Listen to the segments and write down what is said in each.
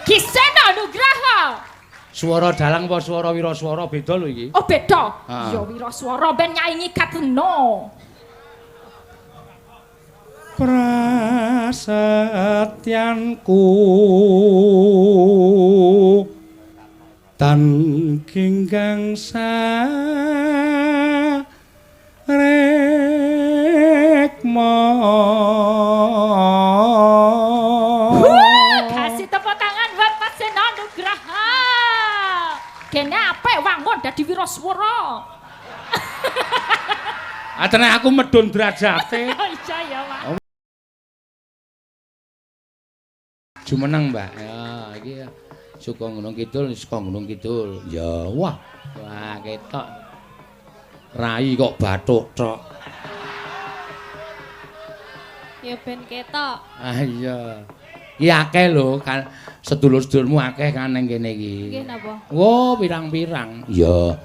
Ki Seno Nugraha. Swara dalang apa swara wiraswara beda lho iki. Oh beda. Ha. Ya wiraswara ben nyaingi Katno. Prasetyanku tan ginggang sarekma. Kasih tepuk tangan buat Mas Seno Nugraha. Kene apik wangun dadi wiraswara. Atene aku medun derajate. Oh iya ya, Pak. Jumeneng, Mbak. Ya, iki saka Gunung Kidul, saka Gunung Kidul. Ya, wah. Wah, ketok. Rai kok bathuk tok. Ya ben ketok. Ah iya. Iki akeh lho, kan sedulur-sedulurmu akeh kan ning kene iki. Nggih napa? Oh, pirang-pirang. Iya.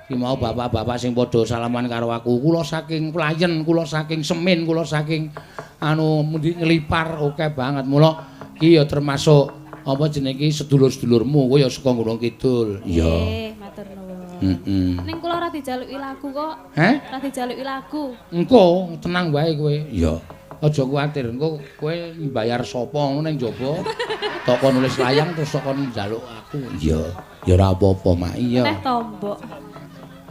Iki mau bapak-bapak sing padha salaman karo aku. Kula saking Playen, kula saking Semin, kula saking anu mundi Nglipar, akeh banget. Mula iki ya termasuk apa jenenge iki sedulur-sedulurmu, kowe ya saka Gunung Kidul. Iya. Nggih, matur nuwun. Heeh. Ning kula ora dijaluki lagu kok. Heh? Ora dijaluki lagu. Engko tenang wae kowe. Iya. Aja kuwatir, engko kowe mbayar sapa ngono ning jaba. Tok kon nulis layang terus tok kon njaluk aku. Iya. Ya ora apa-apa, Mak. Iya. Teh tombok.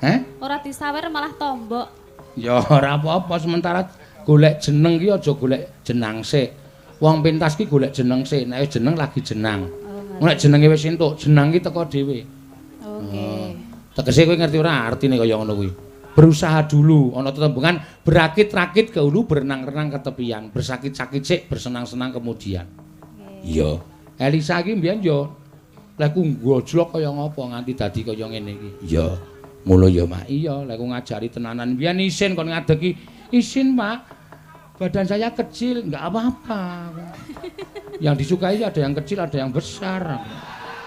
Heh? Ora disawer malah tombok. Ya ora apa-apa, sementara golek jeneng ki aja golek jenang sik. Wong pentas ki golek jeneng sik, nek wis jeneng lagi jenang. Oh, Nek jenenge wis entuk, jenang ki teko dhewe. Oke. Tegese kowe ngerti ora artine kaya ngono kuwi. Berusaha dulu, ana tetembungan berakit-rakit ke hulu, berenang-renang ke tepian, bersakit-sakit sik, bersenang-senang kemudian. Iya. Elisa iki mbiyen ya lek ku gojlok kaya ngapa nganti dadi kaya ngene iki. Iya. Ngono ya, Mak. Iya, lek ku ngajari tenanan mbiyen isin kon ngadegi. Isin, Pak. Badan saya kecil, enggak apa-apa. Yang disukai ada yang kecil, ada yang besar.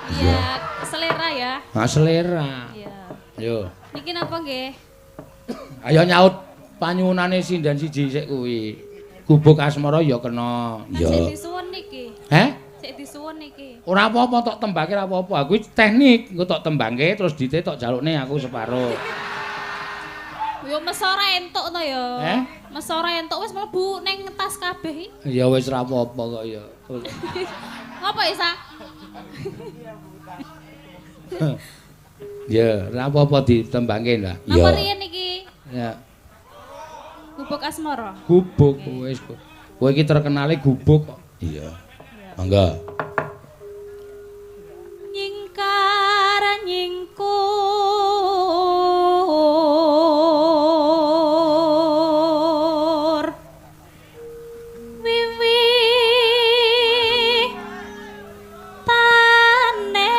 Iya, selera ya. Nah, selera. Iya. Ayo. Niki napa nggih? Ayo nyaut panyuwunane sinden siji sik kuwi. Gubuk Asmara ya kena. Kan sik disuwun niki. Heh? Sik disuwun niki. Ora apa-apa tok tembake ora apa-apa. Kuwi teknik, engko tok tembangke terus dite tok jalukne aku separo. Yo mesora entuk to ya. Heh? Mesora entuk wis mlebu ning tas kabeh iki. Ya wis ora apa-apa kok ya. Ngopo Isa? Ya, ora apa-apa ditembangke lah. Napa riyen iki? Ya. Gubuk Asmara. Gubuk wis. Kowe iki terkenale gubuk kok. Iya. Monggo. Nyingkar nyingkur wiwi tane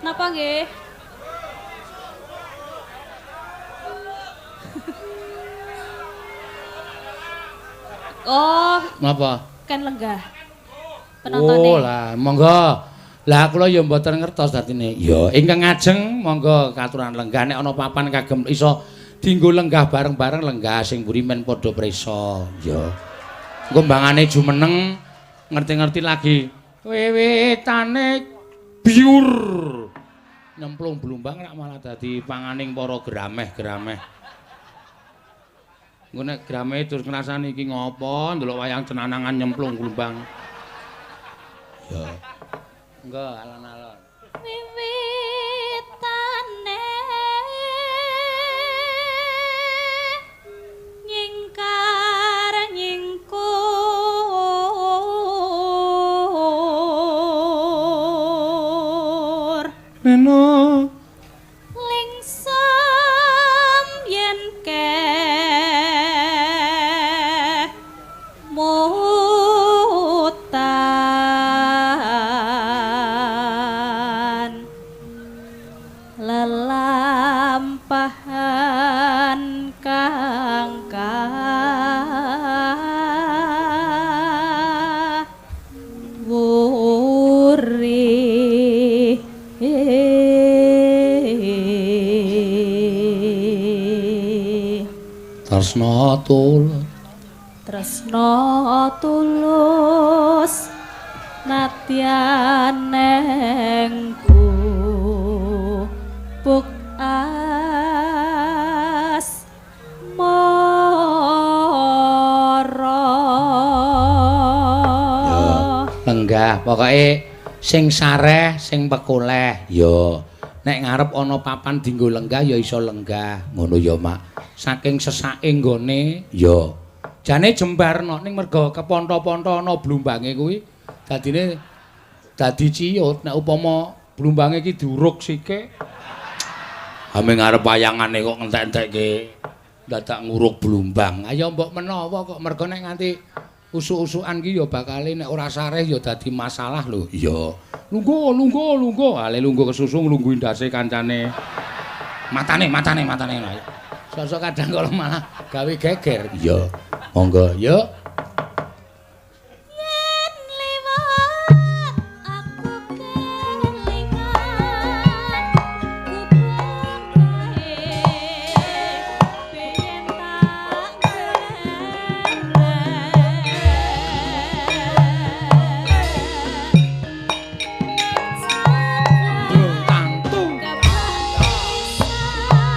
napa nggih? Oh, Napa? Kan lenggah. Penontone. Oh lah, monggo. Lah kula ya mboten ngertos dadine. Ya, ingkang ngajeng monggo katuran lenggah nek ana papan kagem iso dienggo lenggah bareng-bareng lenggah sing mburi men padha prisa. Ya. Engko mbangane jumeneng ngerti-ngerti lagi wiwitane biur. Nyemplung blumbang rak malah dadi panganing para grameh-grameh. Engko nek grameh terus ngrasani iki ngopo ndelok wayang cenanangan nyemplung blumbang. Ya. Engko alon-alon. Wiwitane nyingkar nyingkur Neno lingsem yen ke mutan lelampahan kang kawuri. Tresna tulus. Tresno tulus nadyan neng gubuk asmara. Ya, lenggah pokoke sing sareh, sing pekoleh. Ya, nek ngarep ana papan dienggo lenggah ya iso lenggah. Ngono ya, Mak. Saking sesake nggone, ya. Jane jembarno ning merga keponto-ponto ana blumbange kuwi dadine dadi ciyut. Nek upama blumbange iki diuruk sithik, ame ngarep wayangane kok ngentek-entekke dadak nguruk blumbang. Ayo mbok menawa kok merga nek nganti usuk-usukan ki ya bakale nek ora sareh ya dadi masalah lho. Iya. Lungguh, lungguh, lungguh. Ale lungguh kesusu nglungguhi ndase kancane. Matane, matane, matane. Sosok kadang kalau malah gawe geger. Iya. Monggo, yuk. Yen liwat aku kelingan gubuk kae pengen tak Dung tangtung. Kapan pisan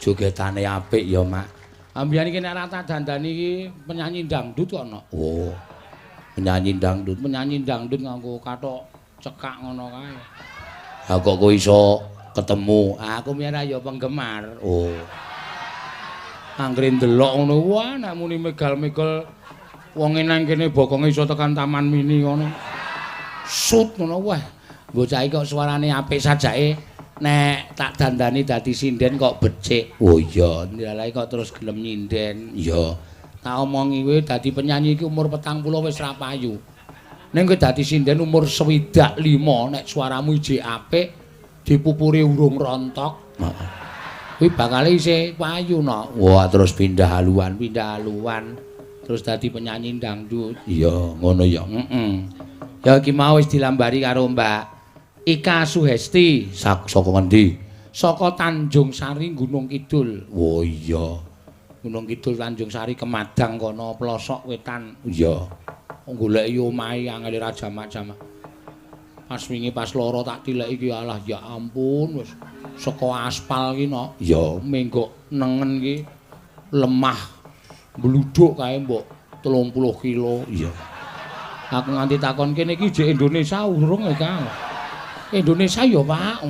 Jogetane apik ya, Mak. Ambiyen iki nek ora tak dandani iki penyanyi dangdut kok no. Oh. Penyanyi dangdut nganggo kathok cekak ngono kae. Ha kok kowe iso ketemu? Aku mbiyen ya penggemar. Oh. Anggere ndelok ngono, wah nek muni megal-megal wonge nang kene bokonge iso tekan Taman Mini ngono. Sut ngono wah. Bocah iki kok suarane apik sajake nek tak dandani dadi sinden kok becik. Oh iya, ndalae kok terus gelem nyinden. Iya. Tak omongi kowe dadi penyanyi iki umur 40 wis ra payu. Ning kowe dadi sinden umur 65 nek suaramu ijik apik dipupuri urung rontok. Heeh. Kuwi bakal isih payu no. Wah, terus pindah haluan terus dadi penyanyi dangdut. Iya, ngono ya. Heeh. Ya iki mau wis dilambari karo Mbak Ika Suhesti. Saka ngendi? Saka Tanjung Sari Gunung Kidul. Oh iya. Gunung Kidul Tanjung Sari Kemadang kono pelosok wetan. Iya. Goleki omahe angel ra jamak-jamak. Pas wingi pas loro tak tileki iki alah ya ampun wis saka aspal ki no. Ya menggok nengen ki lemah bluduk kae mbok 30 kilo. Iya. Aku nganti takon kene iki jek Indonesia urung ya, Kang. Indonesia ya, Pak.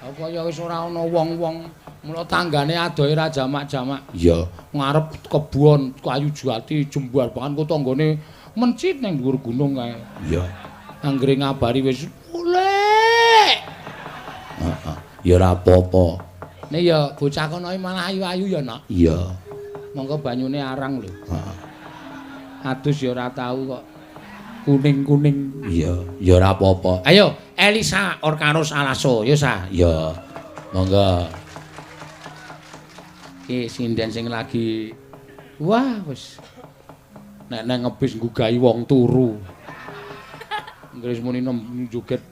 Apa ya wis ora ana wong-wong mula tanggane adohe ra jamak-jamak. Iya, ngarep kebon kayu jati jembar bahkan ku tanggane mencit ning dhuwur gunung kae. Iya. Anggere ngabari wis golek. Heeh. Ya ora apa-apa. Nek ya bocah kono malah ayu-ayu ya, Nak. Iya. Monggo banyune arang lho. Heeh. Adus ya ora tau kok. Kuning-kuning. Iya, ya ora apa-apa. Ayo, Elisa Orkarus Alaso, ya sa. Iya. Monggo. Iki sinden sing lagi wah wis nek nang ngebis nggugahi wong turu. Inggris muni joget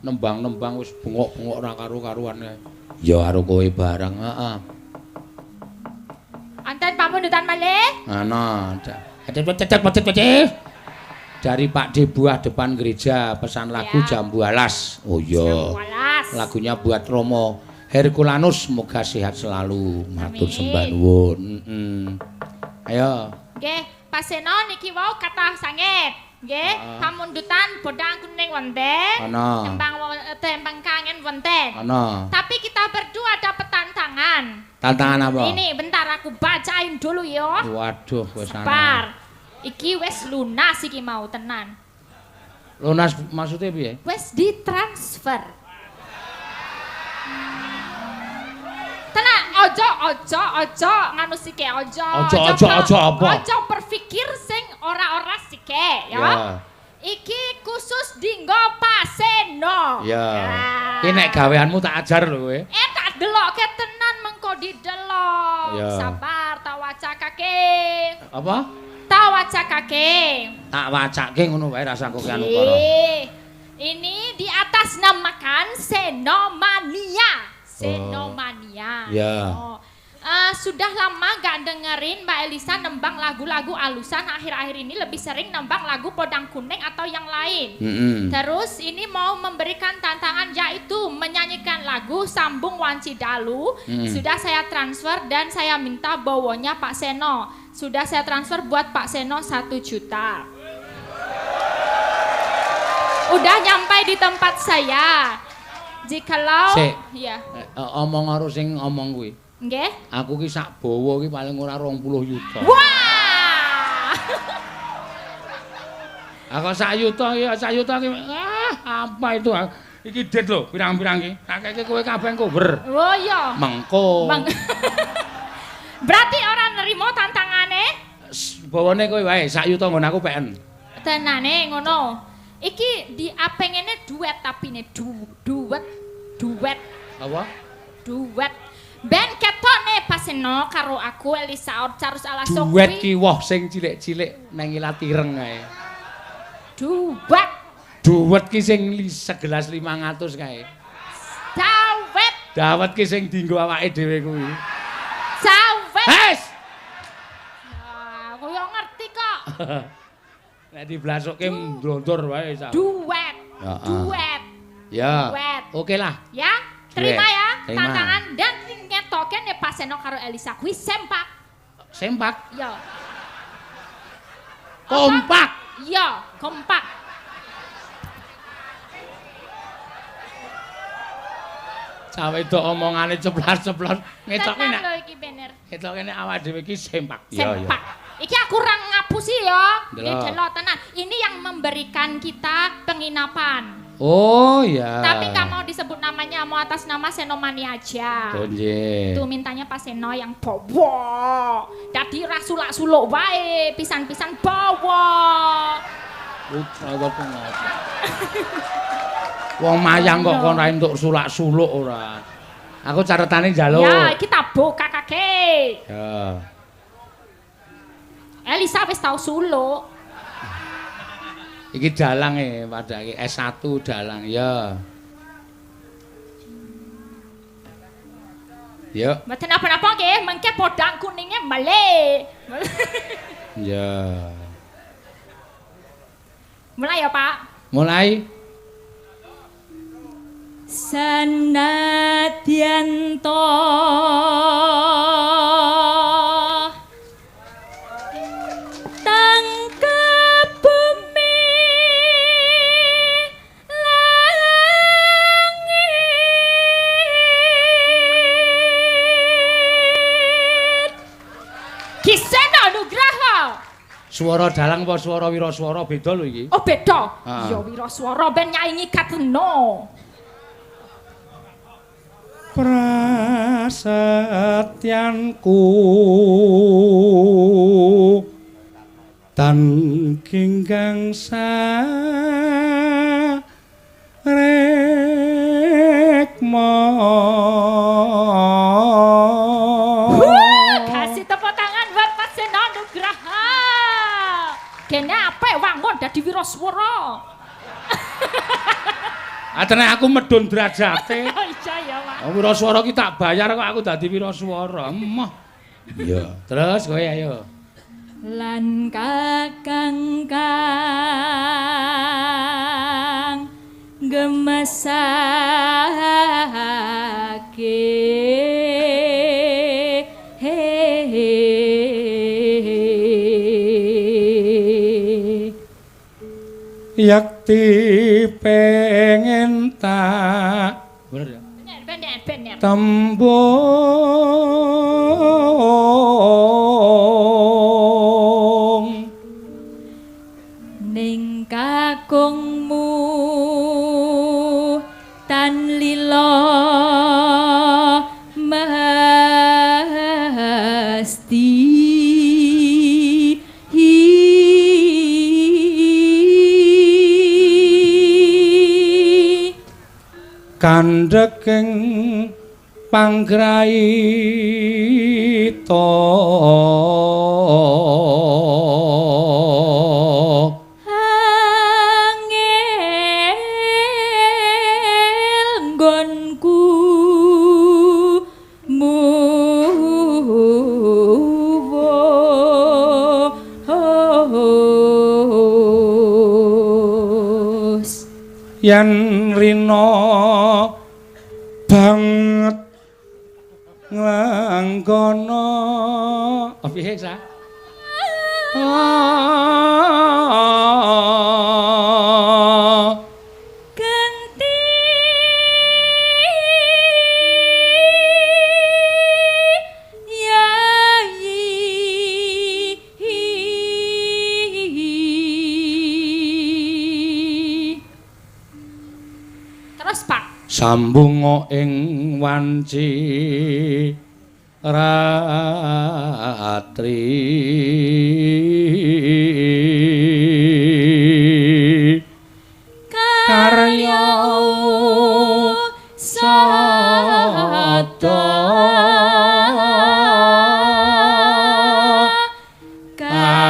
nembang-nembang wis bengok-bengok ora karu-karuan kae. Ya karo kowe bareng, heeh. Anten pamundutan malih? Ana. Dari Pak D Buah depan gereja pesan lagu ya. Jambu Alas. Oh iya. Lagunya buat Romo Herculanus, semoga sehat selalu. Matur sembah nuwun. Heeh. Ayo. Nggih, Pak Seno niki wau kathah sanget. Nggih, pamundutan bodang kuning wonten. Tembang tembang kangen wonten. Ana. Tapi kita berdua dapat tantangan. Tantangan apa? Ini bentar aku bacain dulu ya. Waduh, wis ana. Sabar. Iki wis lunas iki mau tenan. Lunas maksudnya piye? Wis ditransfer. Tenan, ojo nganu sike, ojo. Ojo apa? Ojo berpikir sing ora-ora sike, ya. Yeah. Iki khusus dinggo Pak Seno. Ya. Yeah. Iki nek gaweanmu tak ajar lho kowe. Tak delokke tenan mengko didelok. Yeah. Sabar tak wacakake. Apa? Tak wacakake. Tak wacake ngono wae rasa kok anu karo. Ini di atas namakan Senomania. Senomania. Oh. Ya. Oh. Sudah lama gak dengerin Mbak Elisa nembang lagu-lagu alusan, akhir-akhir ini lebih sering nembang lagu podang kuning atau yang lain. Terus ini mau memberikan tantangan yaitu menyanyikan lagu Sambung Wanci Dalu. Sudah saya transfer dan saya minta bawonya Pak Seno. Sudah saya transfer buat Pak Seno 1 juta. Udah nyampe di tempat saya. Jikalau ya. Omong karo sing omong kuwi. Nggih. Aku ki sak bawa ki paling ora 20 yuta. Wah. Aku sak yuta ki, sak yuta ki. Ah, apa itu? Iki dit lho, pirang-pirang ki. Tak keke kowe kabeh cover. Oh iya. Mengko. Berarti ora nerimo tantangane? Bawane kowe wae, sak yuta nggon aku peken. Tenane ngono. Iki diapengene duet tapine duet duet. Apa? Duet. Ben ketone Paseno karo aku Elisa Orcarus Alaso. Duet ki woh sing cilik-cilik nang ilat ireng kae. Duet. Duet ki sing segelas 500 kae. Dawet. Dawet ki sing dienggo awake dhewe kuwi. Dawet. Hes. Aku yo ngerti kok. Nek diblasokke mblondor wae sak. Duet. Duet. Ya. Duet. Oke lah. Ya, terima ya terima. Tantangan dan ngetoke kene Pak Seno karo Elisa kuwi sempak. Sempak? Iya. Kompak. Iya, kompak. Cah wedok omongane ceplas-ceplos ngetoke nek. Lho iki bener. Ngetoke nek awak dhewe iki sempak. Sempak. Iki aku ora ngapusi ya. Iki delok tenan. Ini yang memberikan kita penginapan. Oh iya. Tapi nggak mau disebut namanya, mau atas nama Senomani aja. Oh nggih. Tuh mintanya Pak Seno yang bawa. Dadi ra sulak-suluk wae, pisan-pisan bawa. Utawa ngopo. Wong mayang kok kon ra entuk sulak-suluk ora. Aku catetane njaluk. Ya, iki tabuh kakake. Ya. Elisa wis tau suluk. Iki dalang e padake S1 dalang ya. Ya. Mboten napa-napa nggih, mengke podang kuninge melih. Ya. Mulai ya, Pak. Mulai. Sanadyan to tangkep bumi langit. Ki Seno Nugraha. Swara dalang apa swara wiraswara beda lho iki? Oh beda. Ya wiraswara ben nyaingi Katno. Prasetyanku tan ginggang sarekma. Kasih tepuk tangan buat Pak Seno Nugraha. Kene apik wangun dadi wiraswara. Atene aku medun derajate. Oh iya ya, Pak. Oh wiraswara ki tak bayar kok aku dadi wiraswara. Emoh. Iya. Terus kowe ayo. Lan kakang kang gemesake Yakti pengen tak bener ya? Bener, bener. Tembung ning kakungmu tan lila mesti. Kandheking panggraita angel nggonku muwus yen rina banget nglangkono piye sa? Genti yayi. Terus Pak sambunga ing wanci ratri karya sada Kapang.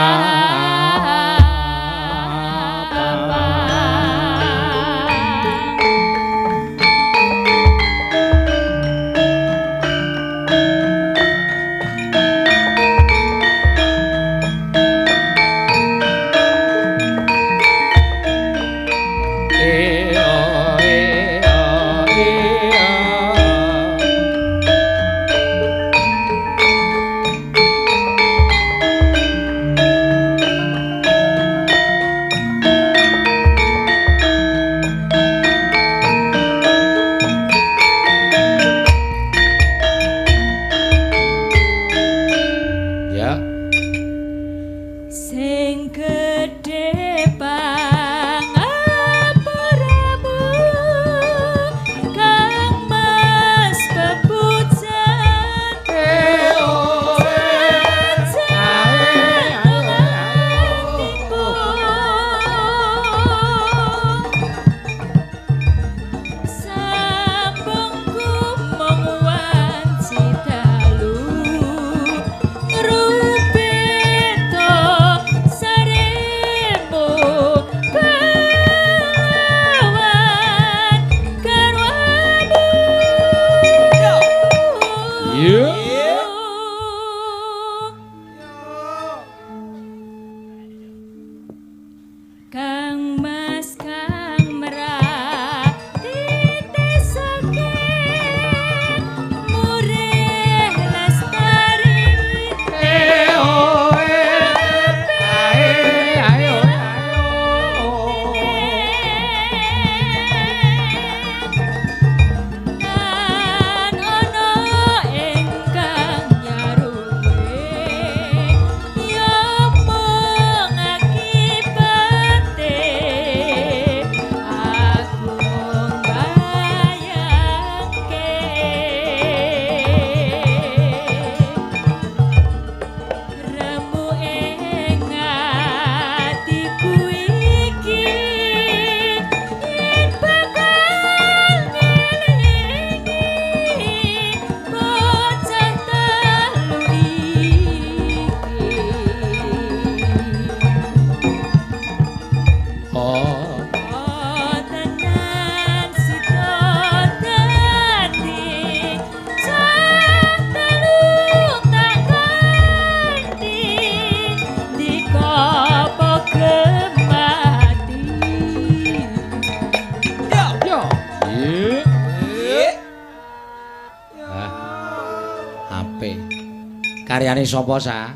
Karyane sapa, Sa?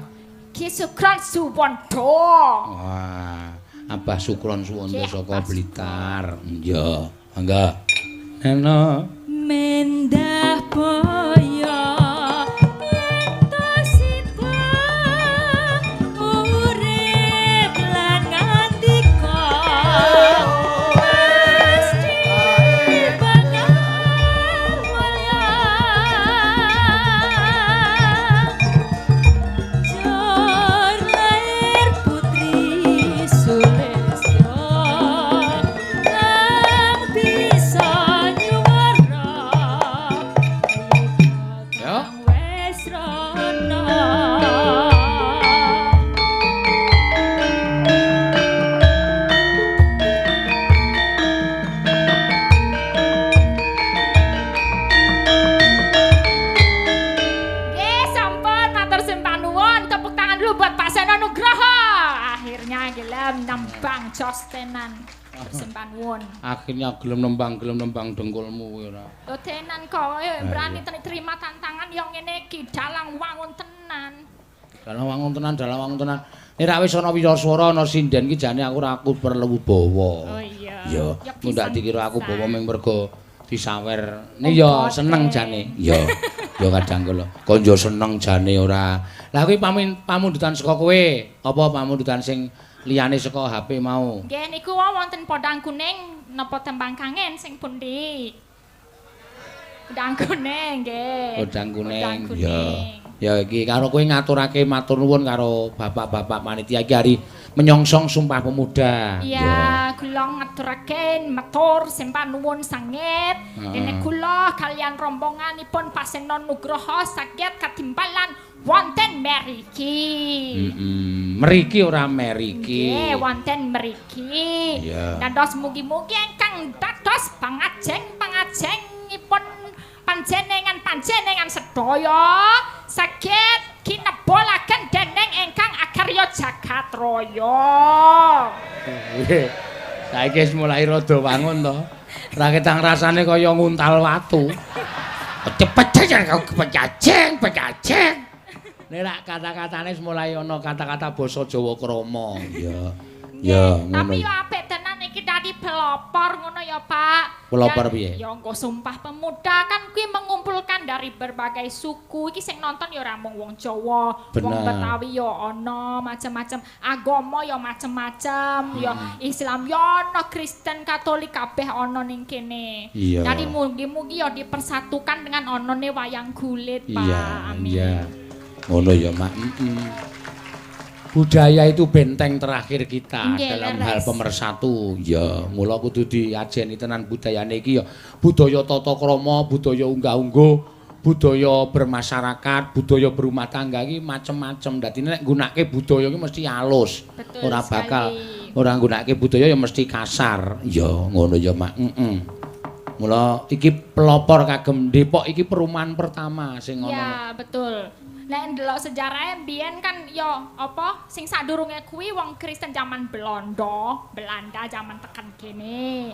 Ki Sukron Suwondo. Wah, Abah Sukron Suwondo saka Blitar. Iya, mangga. Neno mendah boyo yen to sida urip lan ngandika mesti bakal mulya jor lair putri Sulistyo kang bisa nyuwara. Ya. Wes rono. Nggih, sampun matur sembah nuwun. Tepuk tangan dulu buat Pak Seno Nugroho. Akhirnya gelem nembang jos tenan. Sembah nuwun. Akhirnya gelem nembang dengkulmu kowe ora. Lho tenan kok berani terima tantangan yang ngene iki dalang wangun tenan. Dalang wangun tenan, dalang wangun tenan. Nek ra wis ana wiraswara ana sinden ki jane aku ora aku perlu bawa. Oh iya. Ya, Ya, mundak dikira aku pisan-pisan. bawa mung mergo disawer. Nek ya seneng jane. Ya. Ya kadang kala konjo seneng jane ora. Lah kuwi pamundutan saka kowe, apa pamundutan sing liyane saka HP mau? Nggih niku wau wonten podang kuning napa tembang kangen sing pundi? Podang kuning nggih. Podang kuning. Podang Ya. kuning. Ya iki karo kowe ngaturake matur nuwun karo bapak-bapak panitia iki hari menyongsong Sumpah Pemuda. Iya, kula ngaturaken matur sembah nuwun sanget. Dene kula kalian rombonganipun Pak Seno Nugroho saged katimbalan wonten meriki. Meriki ora meriki. Nggih, wonten meriki. Iya. Dados mugi-mugi ingkang dados pangajeng-pangajengipun panjenengan-panjenengan sedaya saged kinebolaken dening ingkang akarya jagat raya. Saiki wis mulai rada wangun to. Ra ketang rasane kaya nguntal watu. Cepet pecaceng, pecaceng. Nek rak kata-katane wis mulai ana kata-kata basa Jawa krama. Iya. Ya, ngono. Tapi yo apik tenan iki dadi pelopor ngono ya, Pak. Pelopor piye? Ya engko Sumpah Pemuda kan kuwi mengumpulkan dari berbagai suku. Iki sing nonton ya ora mung wong Jawa, wong Betawi ya ana, macem-macem agama ya macem-macem, ya Islam ya ana, Kristen, Katolik kabeh ana ning kene. Iya. Dadi mugi-mugi ya dipersatukan dengan onone wayang kulit, Pak. Iya, Amin. iya. Ngono ya, Mak. Budaya itu benteng terakhir kita Nggih, dalam leres. hal pemersatu. Ya, mula kudu diajeni tenan budayane iki ya. Budaya tata krama, budaya unggah-ungguh, budaya bermasyarakat, budaya berumah tangga iki macem-macem. Dadi nek nggunakake budaya iki mesti alus. Betul Ora bakal sekali. ora nggunakake budaya ya mesti kasar. Ya, ngono ya, Mak. Mula iki pelopor kagem Depok iki perumahan pertama sing ana. Ya, betul. Nek ndelok sejarahe mbiyen kan ya apa sing sadurunge kuwi wong Kristen zaman Belanda, Belanda zaman tekan kene.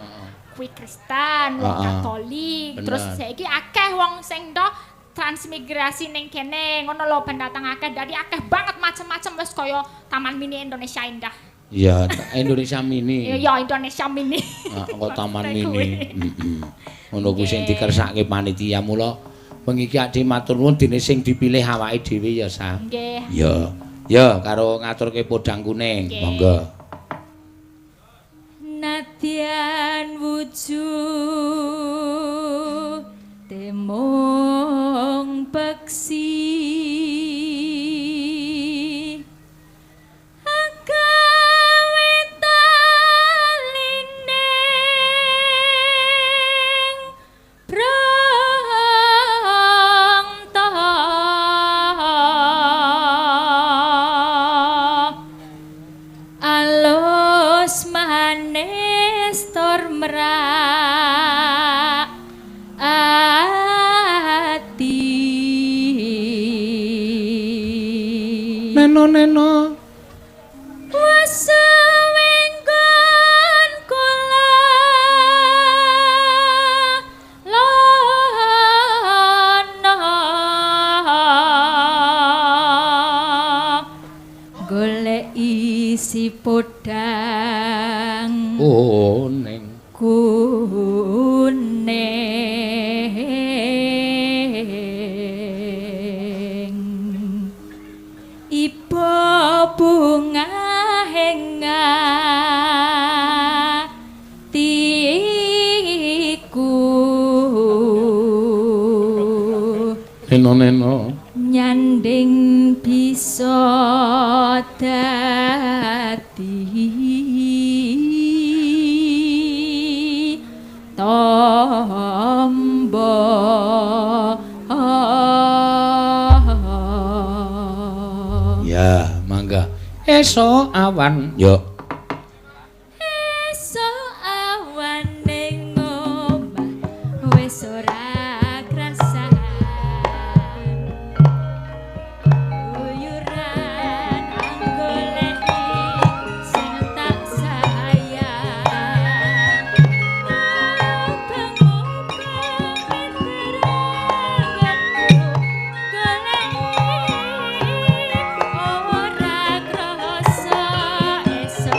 Kuwi Kristen, wong Katolik, Bener. terus saiki akeh wong sing do transmigrasi ning kene, ngono lho pendatang akeh. Dadi akeh banget macem-macem wis kaya Taman Mini Indonesia Indah. Iya, Indonesia Mini. Ya Indonesia Mini. Kok Taman Maksudnya Mini. kuwi. Ngono kuwi sing dikersake panitia mula wengi iki ade matur nuwun dene sing dipilih awake dhewe ya, Sa. Nggih. Ya. Ya, karo ngaturke podang kuning. Nggih. Monggo. Nadyan wujud temung peksi agawe talining prangta alus manis tur merak ati. Neno neno. Wesewenggon kula lono. Podang kuning kuning iba bunga atiku neno-neno nyanding bisa dadi tombo. Ya, mangga. Esok awan. Yo. Esok awan ning omah wis ora krasan. Uyuran anggoleki sing tak sayang. Mubeng-mubeng miteranganku goleki ora krasa esok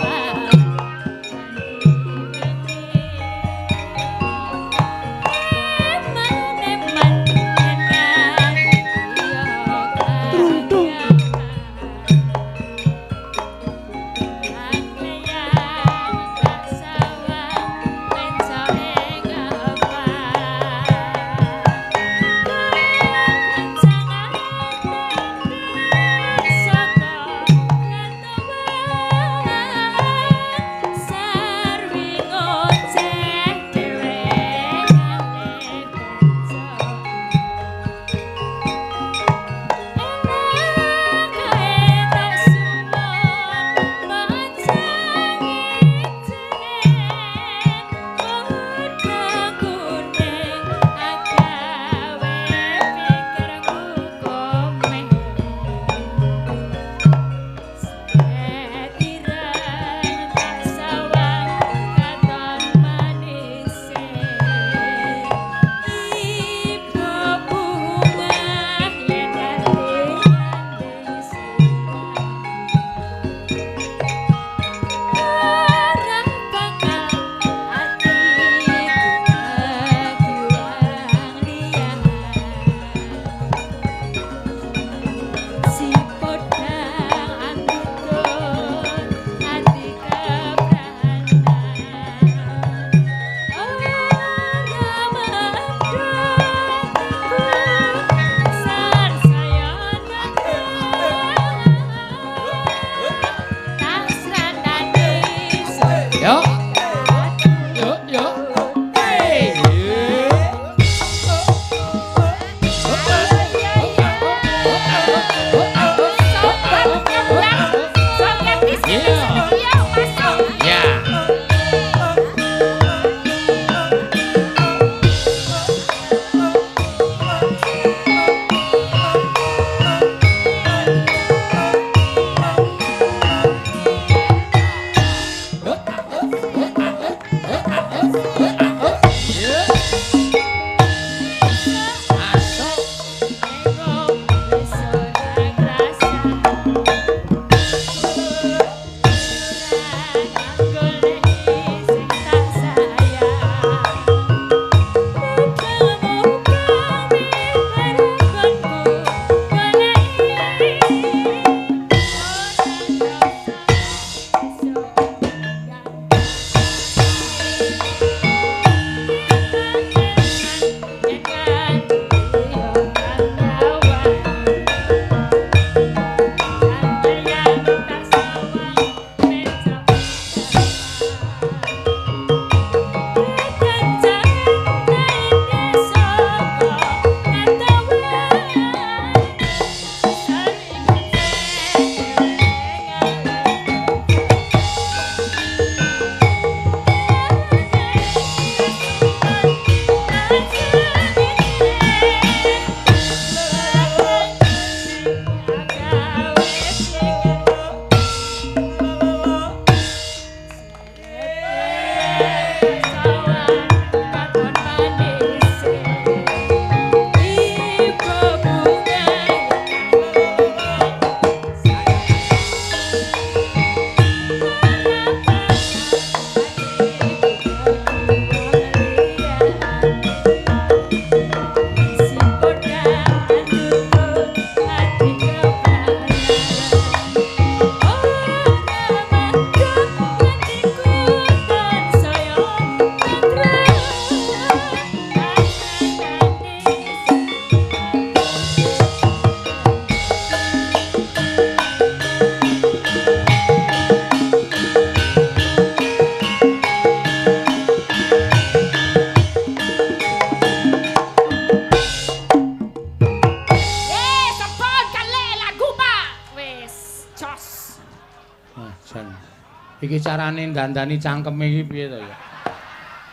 Iki carane dandani cangkeme iki piye to ya?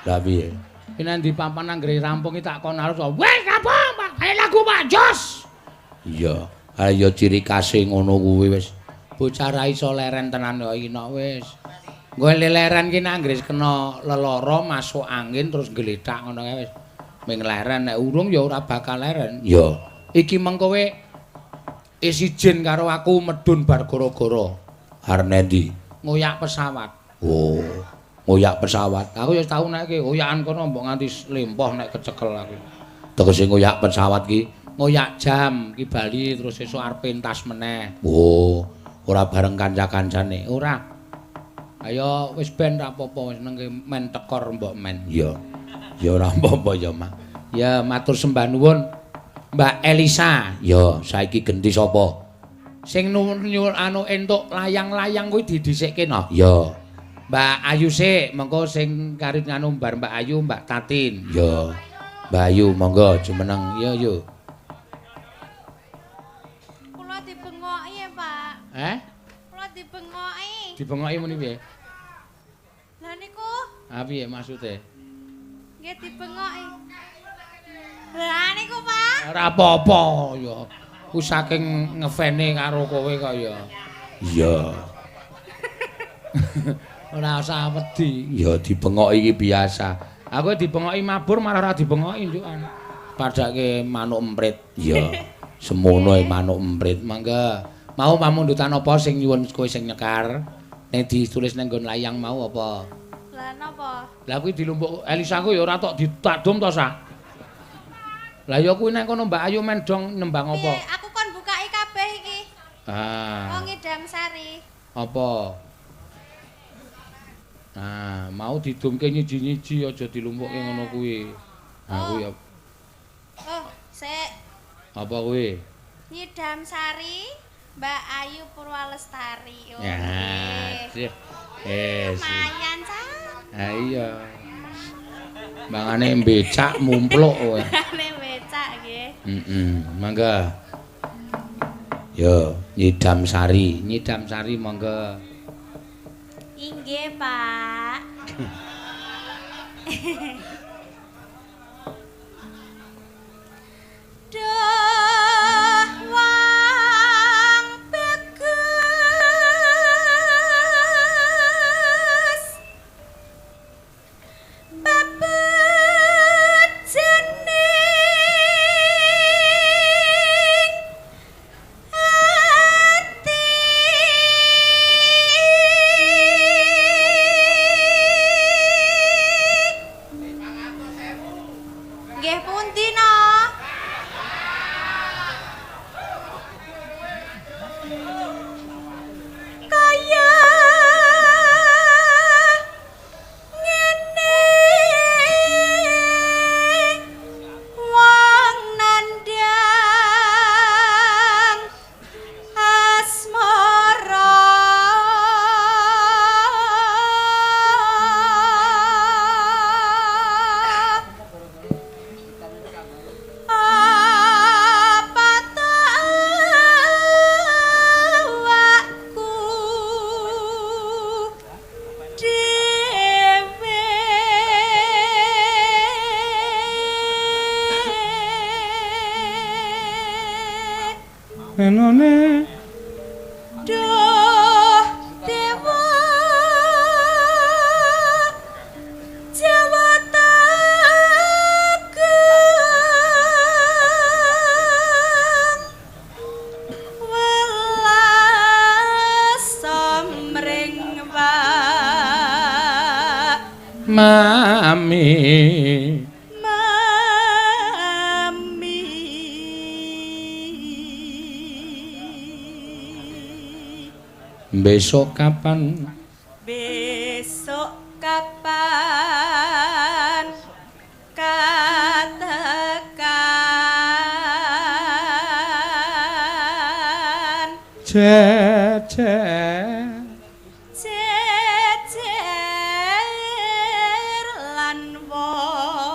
Lah piye? Iki nang ndi papan anggere rampung iki tak kon arep. Wes rampung, Pak. Ayo lagu Pak Jos. Iya. Ayo ciri khase ngono kuwi wis. Bocah ra iso leren tenan kok iki nok wis. Nggo leren ki nek anggere kena lelara masuk angin terus gletak ngono kae wis. Ming leren nek urung ya ora bakal leren. Iya. Iki mengko kowe wis izin karo aku medhun bar gara-gara. Arep endi? Ngoyak pesawat. Oh, ngoyak pesawat. Aku ya tau nek iki oyakan kono mbok nganti lempoh nek kecekel aku. Tegese ngoyak pesawat ki ngoyak jam ki bali terus sesuk arep pentas meneh. Oh, ora bareng kanca-kancane. Ora. Ayo wis ben ra apa-apa wis nang men tekor mbok men. Iya. Ya ora apa-apa ya, Mak. Ya matur sembah nuwun Mbak Elisa. Ya, saiki genti sapa? Sing nyul anu entuk layang-layang kuwi didhisikke no. Ya. Mbak Ayu sik, mengko sing karit nganu bar Mbak Ayu, Mbak Tatin. Ya. Mbak Ayu monggo jumeneng. Ya yo. Kula dibengoki ya, Pak. Eh? Kula dibengoki. Dibengoki muni piye? Lah niku. Ha piye maksude? Nggih dibengoki. Lah niku, Pak. Ora apa-apa ya. Ku saking ngefane karo kowe kok ya. Iya. Ora usah wedi. Ya dibengoki iki biasa. Aku dibengoki mabur malah ora dibengoki njukan. Padake manuk emprit. Iya. Semono e manuk emprit. Mangga. Mau pamundutan apa sing nyuwun kowe sing nyekar? Nek ditulis nang nggon layang mau apa? Lah napa? Lah kuwi dilumpuk Elisa ku ya ora tok ditadum to, Sa. Lah ya kuwi nang kono Mbak Ayu men dong nembang apa? Piye, aku kon bukai kabeh iki. Ah. Wong ngidam sari. Apa? Nah, mau didumke nyiji-nyiji aja dilumpukke ngono kuwi. Nah, kuwi ya. Oh, sik. Apa kuwi? Nyidam sari Mbak Ayu Purwalestari. Oh. Ya. Yes. Lumayan, Sa. Ha iya. Mangane becak mumpluk kowe. Mangane becak nggih. Heeh, mangga. Yo, nyidam sari, nyidam sari monggo. Inggih, Pak. Duh wong bagus babejening ati nggih pundi no? Kaya ngene wong nandhang asmara apa ta awakku dhewe Enone Duh dewa Jawata Agung welas samring wak mami. Mami. Besok kapan? Besok kapan katakan Jejer jejer lan wong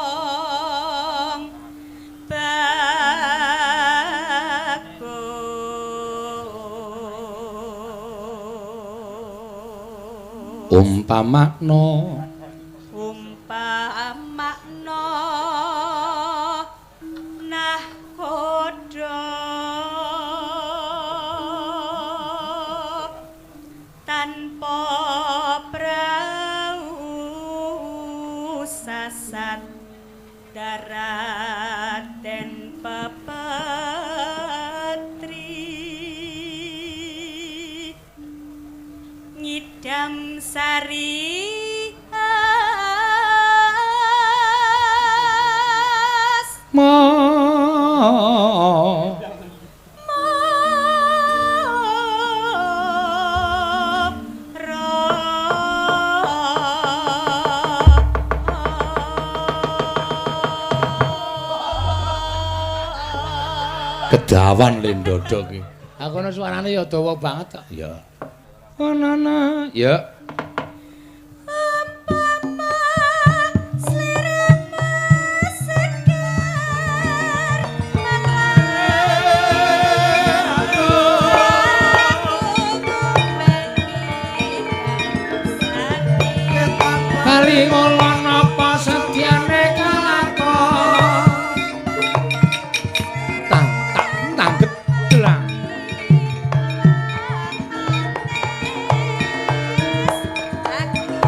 bagus. Umpamakna umpamakna nahkoda tanpa prau sasat daraten pepetri ngidam sari as ma kedawan le ndodho ki. Aku ana suarane ya dawa banget kok. Ya. Ana ya. Umpama sliramu segar Kali ngolon apa sedyane kalakon. Tang tang tang gedelang. Aku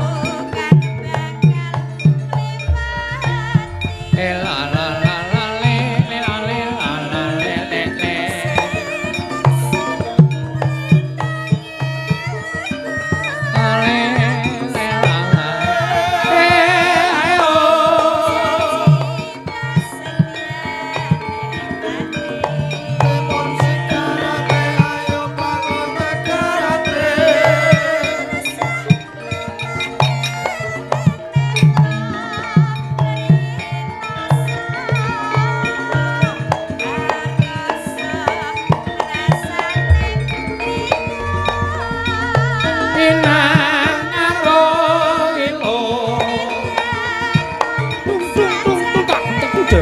kan bakal ngliwati E la la la la le le la le la la le le le. La le le la la. E ayo. Pinang aro ilo. Tung tung tung tung tak tak kuda.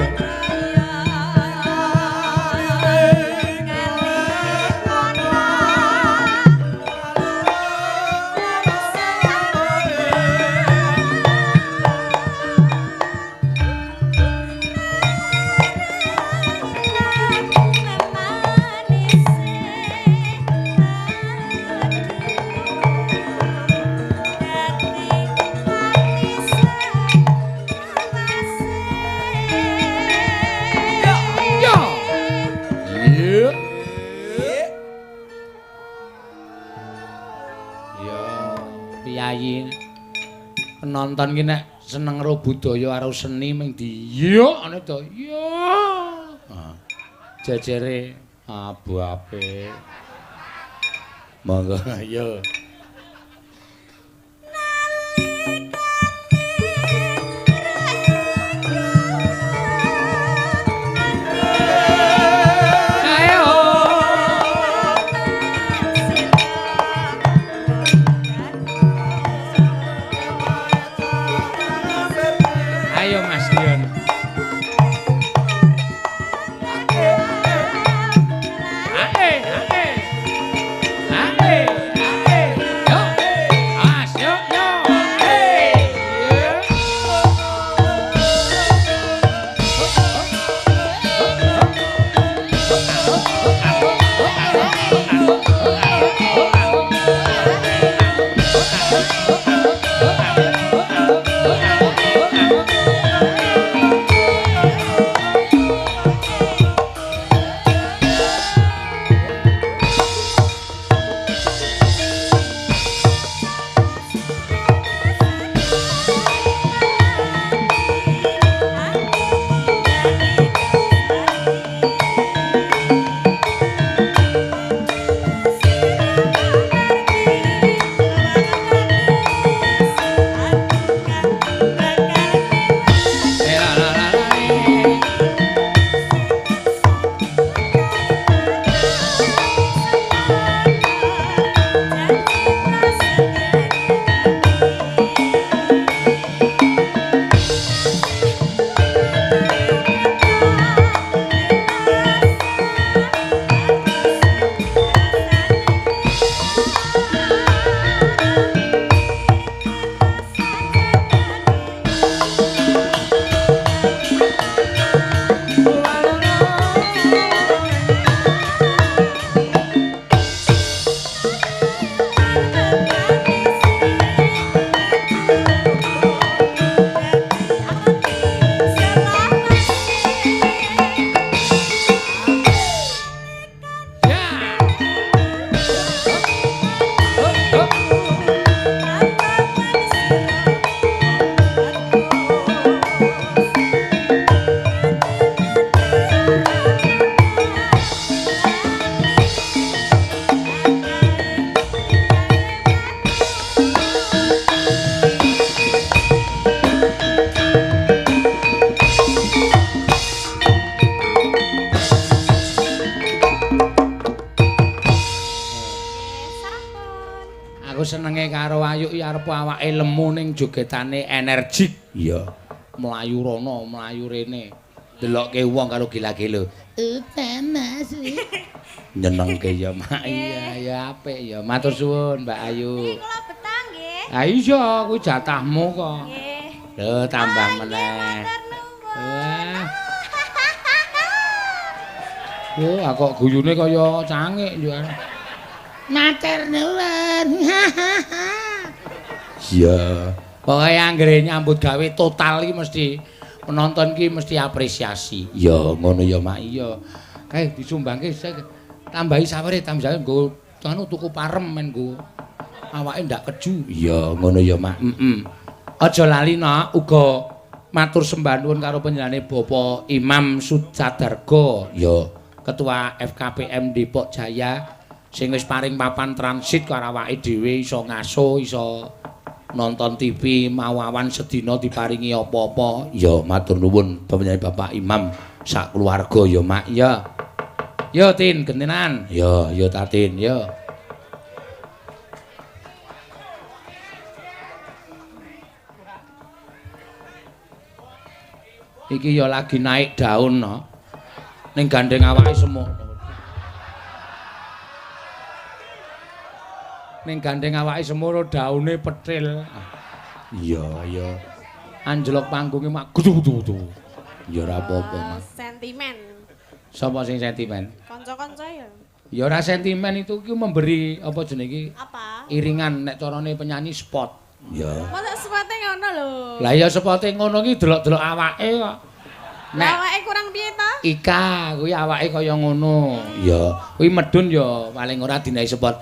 Ya. Iya. Ya, piyayi penonton ki nek seneng karo budaya karo seni ming di yo ana to. Ya. Ah. Jejere abu apik. Monggo ayo. Ayo. Ayo Mas Dion. Ae, ae. Ae, ae. karo Ayu iki arep awake lemu ning jogetane energik. Iya. Mlayu rono, mlayu rene. Delokke wong karo gila-gila. Udan Mas. Nyenengke ya, Mak. Iya, ya apik ya. Matur suwun, Mbak Ayu. Niki kula betah nggih. Ha iya, kuwi jatahmu kok. Nggih. Lho, tambah Ah, nggih, meneh. matur nuwun. Wah. Oh, kok guyune kaya cangik yo. Matur nuwun. Iya. Pokoke anggere nyambut gawe total iki mesti penonton ki mesti apresiasi. Ya ngono ya, Mak. Iya. Kae disumbangke tambahi sawere, tambahi nggo anu tuku parem men nggo awake ndak keju. Iya, ngono ya, Mak. Heeh. Aja lali nak uga matur sembah nuwun karo panjenengane Bapak Imam Sucadarga, ya, Ketua FKPM Depok Jaya sing wis paring papan transit karo awake dhewe iso ngaso, iso nonton TV mau awan sedina diparingi apa-apa. Ya matur nuwun panjenengane Bapak Imam sak keluarga ya, Mak. Ya. Yo Tin, gentenan. Ya, yo Tatin, yo. Iki ya lagi naik daun no. Ning gandeng awake semua. Ning gandeng awake semono daune petil. Iya, iya. Anjlok panggunge mak gudu-gudu. Ya ora apa-apa, Mas. Sentimen. Sapa sing sentimen? Kanca-kanca ya. Ya ora sentimen itu ki memberi apa jenenge iki? Apa? Iringan nek carane penyanyi spot. Ya. Masa spote ngono lho. Lah ya spote ngono ki delok-delok awake kok. Lah awake kurang piye ta? Ika kuwi awake kaya ngono. Ya, kuwi medun ya paling ora dinahi spot.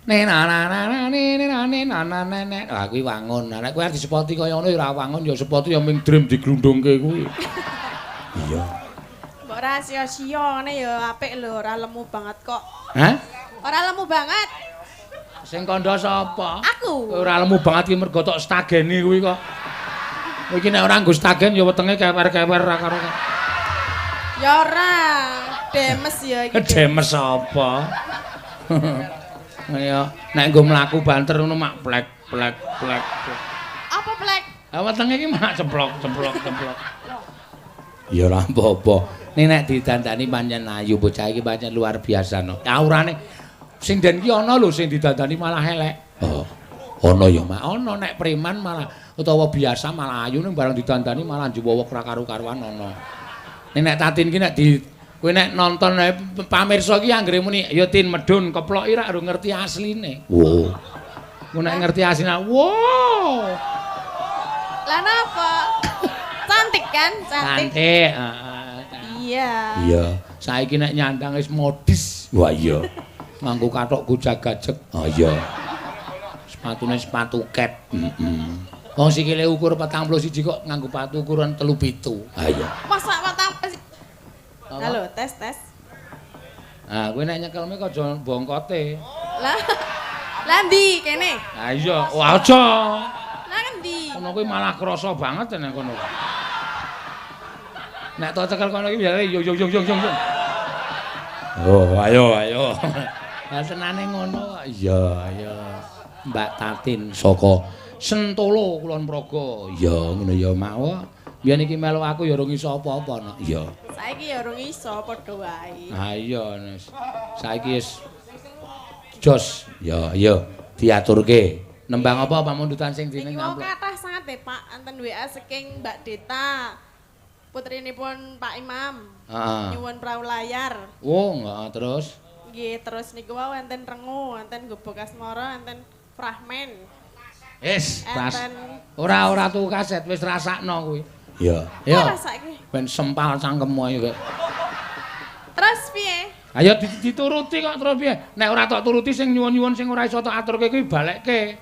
Ne na na na na ne ne na ne na na ne ne. Lah kuwi wangun. Lah nek kuwi arep disepoti kaya ngono ya ora wangun ya spoti ya ming dream diglundungke kuwi. Iya. Mbok ora sia-sia ngene ya apik lho, ora lemu banget kok. Hah? Ora lemu banget. Sing kandha sapa? Aku. Ora lemu banget ki mergo tok stageni kuwi kok. Iki nek ora nggo stagen ya wetenge kewer-kewer ra karo. Ya ora, demes ya iki. Demes apa? Ya, nek nggo mlaku banter ngono mak plek plek plek. Apa plek? Ha wetenge iki mak ceplok ceplok ceplok. Ya ora apa-apa. Ning nek didandani pancen ayu bocah iki pancen luar biasa no. Aurane sing den ki ana lho sing didandani malah elek. Oh. Ana ya mak ana nek preman malah utawa biasa malah ayu ning bareng didandani malah njuwowok ra karu-karuan ana. Ning nek Tatin ki nek di kowe nek nonton pamirsa ki anggere muni ya Tin medun keploki rak ora ngerti asline. Wo. Kowe nek ngerti asline, wo. Lah napa? Cantik kan? Cantik. Cantik, heeh. Iya. Iya. Saiki nek nyandang wis modis. Wah iya. Nganggo kathok gojag-gajeg. Oh iya. Sepatune sepatu ket. Heeh. Wong sikile ukur 41 kok nganggo sepatu ukuran 37. Ha iya. Masa 41. Halo, tes tes. Ah, kowe nek nyekelme kok aja bongkote. Lah. Lah ndi kene? Ha iya, oh aja. Lah ngendi? Kono kuwi malah krasa banget nek kono. Nek tok cekel kono iki biasane yo yo yo yo yo. Oh, ayo ayo. Lah senane ngono kok. Iya, ayo. Mbak Tatin saka Sentolo Kulon Progo. Iya, ngono ya Mak. Biyen iki melu aku ya urung iso apa-apa no. Iya. Saiki ya urung iso padha wae. Ha iya, Nes. Saiki wis jos. Ya, iya, diaturke. Nembang apa pamundutan sing dene Niki wau ngamplok? kathah sanget e Pak, enten WA saking Mbak Deta. Putrinipun Pak Imam. Heeh. Nyuwun prau layar. Oh, heeh, terus. Nggih, terus niku wau enten rengu, enten gubuk asmara, enten fragmen. Wis, ras. Enten Ora ora tuku kaset, wis rasakno kuwi. Iya. Iya. Yo. Rasake. Ben sempal cangkemmu ayo kok. Terus piye? Ayo dituruti kok terus piye? Nek ora tok turuti sing nyuwun-nyuwun sing ora iso tok aturke kuwi balekke.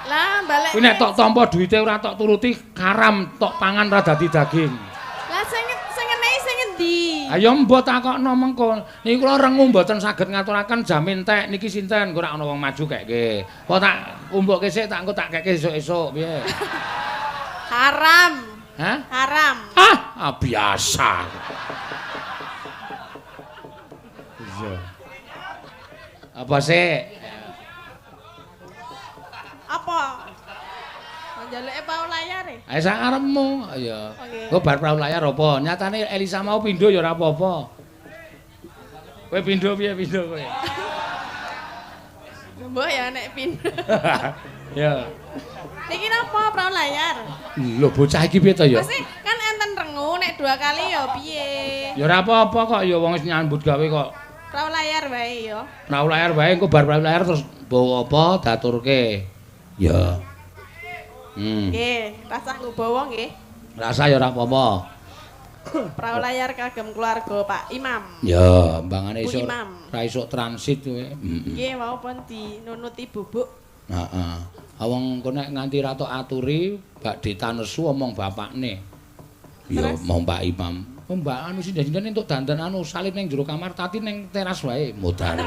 Lah balekke. Kuwi nek tok tampa duwite ora tok turuti haram tok pangan ora dadi daging. Lah sing sing ngenehi sing endi? Ayo mbok takokno mengko. Niki kula rengu mboten saged ngaturaken jamin tek niki sinten engko ora ana wong maju kekke. Apa tak umbukke sik tak engko tak kekke esuk-esuk piye? Haram. Hah? Haram. Ah, biasa. Iya. Apa sih? Njaluke pau layar e. Ayo sak karepmu. Ya. Oke. Engko bar prau layar apa? Nyatane Elisa mau pindho ya ora apa-apa. Kowe pindho piye pindho kowe? Mbok ya nek pindho. Ya. Niki napa prau layar? Lho bocah iki piye to ya? Pasti kan enten rengu nek 2 kali ya piye? Ya ora apa-apa kok ya wong wis nyambut gawe kok. Prau layar wae ya. Prau layar wae engko bar prau layar terus bawa apa daturke. Ya. Nggih, rasah nggo bawa nggih. Rasa ya ora apa-apa. Prau layar kagem keluarga Pak Imam. Ya, mbangane Bu isuk Imam. ra isuk transit kowe. Nggih, wau pun dinunuti bubuk. Heeh. Wong engko nek nganti ra tok aturi, Mbak Deta nesu omong bapakne. Ya, Terus? mau Mbak Imam. Oh, Mbak anu sindan-sindan entuk dandan anu salin ning jero kamar tati ning teras wae modare.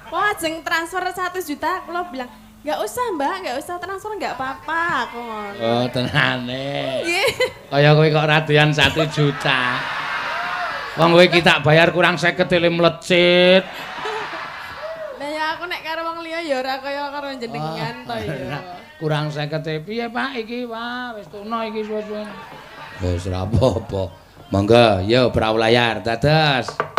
Wah, ajeng transfer 1 juta, kula bilang, "Enggak usah, Mbak, enggak usah transfer, enggak apa-apa." Aku ngono. Oh, tenane. Nggih. Kaya kowe kok ra doyan 1 juta. Wong kowe iki tak bayar kurang 50 ele mlecit. Lah ya aku nek karo wong liya ya ora kaya karo jenengan to ya. Kurang 50 piye, Pak iki? Wah, wis tuna iki suwe-suwe. Wis ora apa-apa. Monggo, yo prau layar dados. Ya.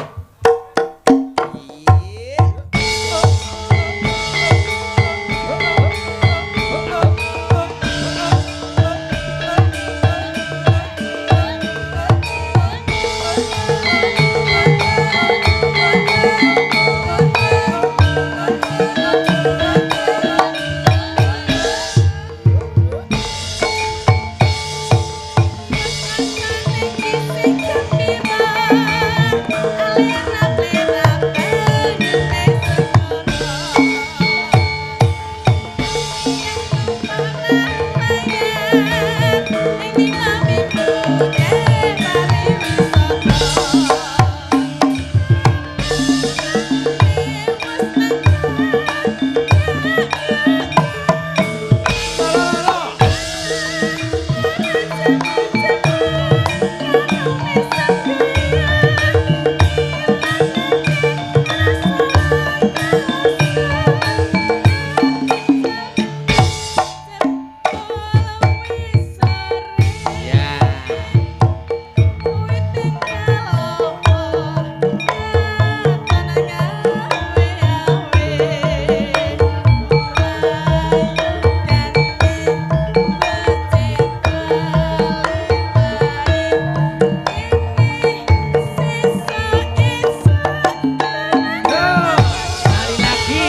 Sekali lagi.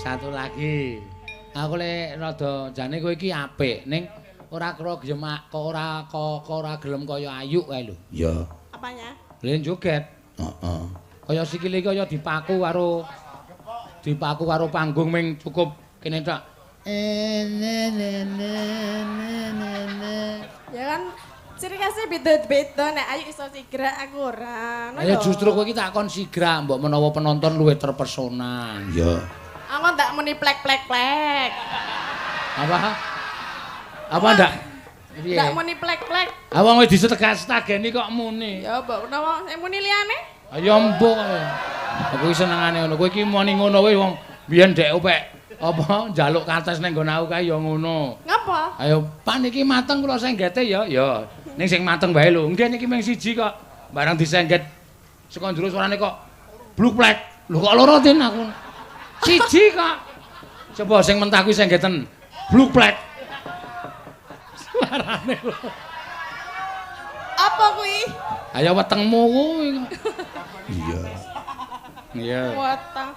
Satu lagi. Aku lek rada jane kowe iki apik ning ora kira gelem kok ora kok ora gelem kaya Ayu kae lho. Iya. Apanya? Lha joget. Heeh. Kaya sikile iki kaya dipaku karo panggung ming cukup kene tok. Ya kan ciri khasnya beda-beda nek Ayu iso sigrak aku ora. Ngono Ayo lho. justru kowe iki tak kon sigrak mbok menawa penonton luwih terpesona. Iya. Aku ndak muni plek plek plek. Apa? Apa ndak? Piye? Ndak muni plek plek. Ah wong wis disetegak-setegeni kok muni. Ya mbok menawa sing muni liyane. Ayo mbok. Aku iki senengane ngono. Kowe iki muni ngono kuwi wong biyen dek opek apa njaluk kates ning nggon aku kae ya ngono. Ngapa? Ayo Pak niki mateng kula senggete ya. Ya. Ning sing mateng wae lho. Nggih niki mung siji kok. Barang disengget saka njero suarane kok bluk plek. Lho kok loro tin aku. Siji kok. Coba sing mentah kuwi senggeten. Bluk plek. Suarane lho. Apa kuwi? Ayo wetengmu kuwi. Iya. Iya. Weteng.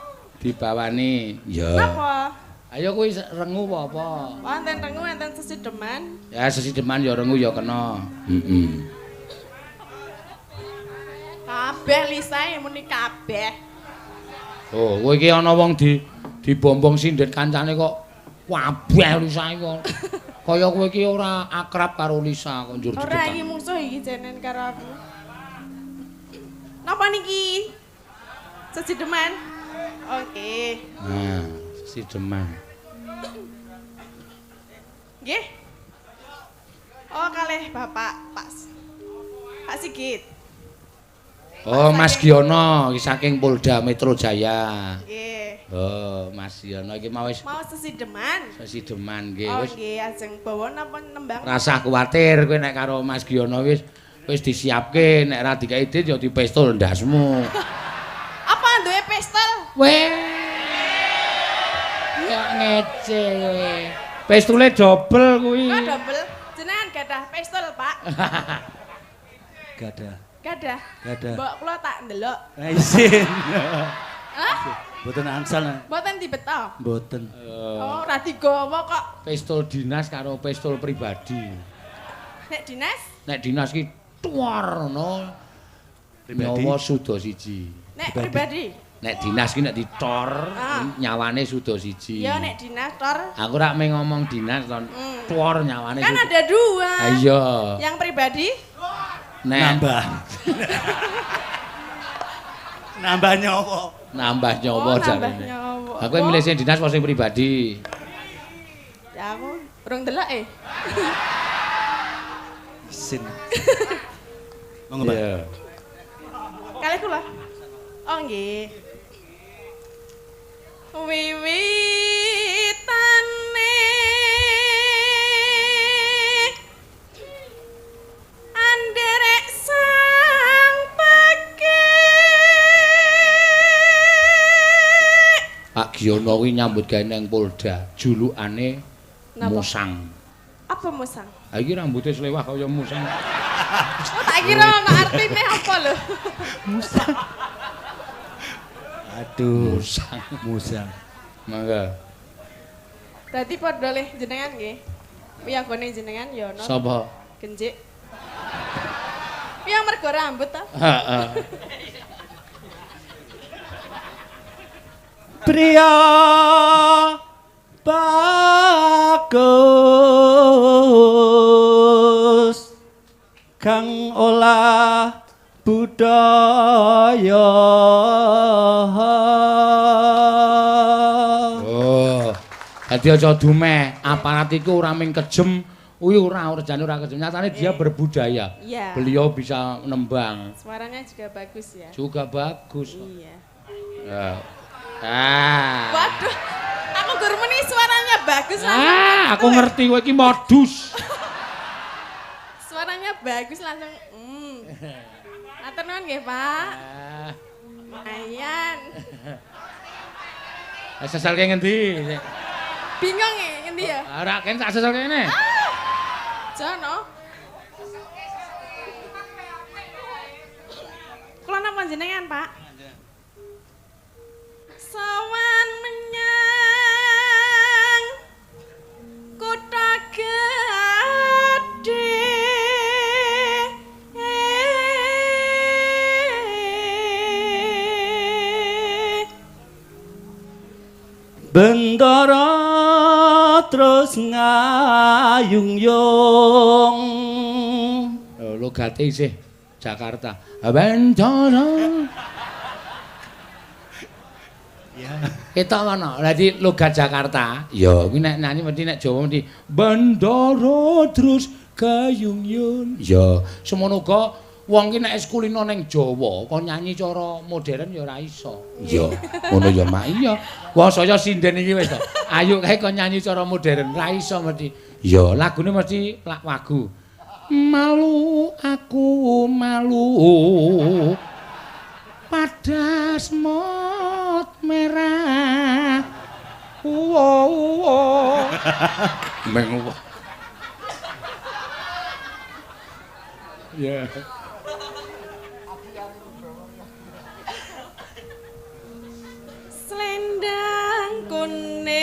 Dibawani. Iya. Napa? Ayo kuwi rengu apa apa? Wonten rengu enten sesideman. Ya sesideman ya rengu ya kena. Heeh. Kabeh lisae muni kabeh. Oh, kowe iki ana wong dibombong sindet kancane kok kabeh lisae kok. Kaya kowe iki ora akrab karo Lisa kok njur Ora didetak. iki musuh iki jenen karo aku. Napa niki? Sesideman. Oke. Nah, sesideman. Nggih. Oh, kalih Bapak Pak Pak Sigit. Oh, Mas Giono iki saking Polda Metro Jaya. Nggih. Oh, Mas Giono iki mau wis Mau sesideman. sesideman nggih Oh, wis. nggih, ajeng bawa napa nembang? Rasah kuwatir kowe nek karo Mas Giono wis wis disiapke nek ra dikeki dit ya dipistol ndasmu. Apa duwe pistol? Weh. Ya ngece kowe. Pistole dobel kuwi. Kok dobel? Jenengan gadah pistol, Pak? Gadah. Gadah. Gadah. Mbok kula tak ndelok. Nah, isin. Hah? Mboten angsal. Mboten dibeto. Mboten. Oh, ora digawa kok. Pistol dinas karo pistol pribadi. Nek dinas? Nek dinas ki tuar ngono. Pribadi. Nyawa suda siji. Nek pribadi. Nek dinas ki nek ditor Ah. nyawane suda siji. Ya nek dinas tor. Aku rak mung ngomong dinas ton. Tuar nyawane Kan suda. ada dua. Ah, iya. Yang pribadi Nek Nambah. Nambah nyawa. nambah nyawa Oh, nambah jarene. nyawa. Aku milih sing dinas apa sing pribadi? Ya aku urung delok eh. Isin. Monggo, Pak. Iya. Kalih kula. Oh nggih. Wiwitane anderek sang pekik. Pak Giono kuwi nyambut gawe nang Polda, julukane Napa? Musang. Apa musang? Ha iki rambute slewah kaya musang. Oh tak kira ana artine apa lho. Aduh. Musang. Musang. Mangga. Berarti padha leh jenengan nggih. Wiyagone jenengan ya ana Sapa? genjik. Piye mergo rambut ta? Heeh. Pria bagus kang olah budaya. Oh. Dadi aja dumeh, aparat iku ora mung kejem, kuwi ora jane ora kejem. Nyatane dia berbudaya. Iya. Beliau bisa nembang. Suaranya juga bagus ya. Juga bagus. Iya. Ya. Ah. Waduh, aku guru meni suaranya bagus langsung. Ah, aku ngerti kowe iki modus. Suaranya bagus langsung. Matur nuwun nggih, Pak. Ah. Lumayan. Seselke ngendi? Bingung ya ngendi ya? Ora ken tak seselke ngene. Jono. Kula napa jenengan, Pak? Sowan menyang kutha gedhe. Bendara terus ngayung-yung. Oh, logate isih Jakarta. Bendara. Iya. Ketok ngono. Dadi logat Jakarta. Ya, kuwi nek nyanyi mesti nek Jawa mesti Bendoro terus kayungyun. Ya, semono uga wong ki nek wis kulino ning Jawa, kon nyanyi cara modern ya ora iso. Iya, ngono ya Mak. Iya. Wah, saya sinden iki wis to. Ayo kae kon nyanyi cara modern, ora iso mesti. Ya, lagune mesti lak wagu. Malu aku malu. Pada semut merah. Uwo uwo. Meng uwo. Ya. Selendang kuning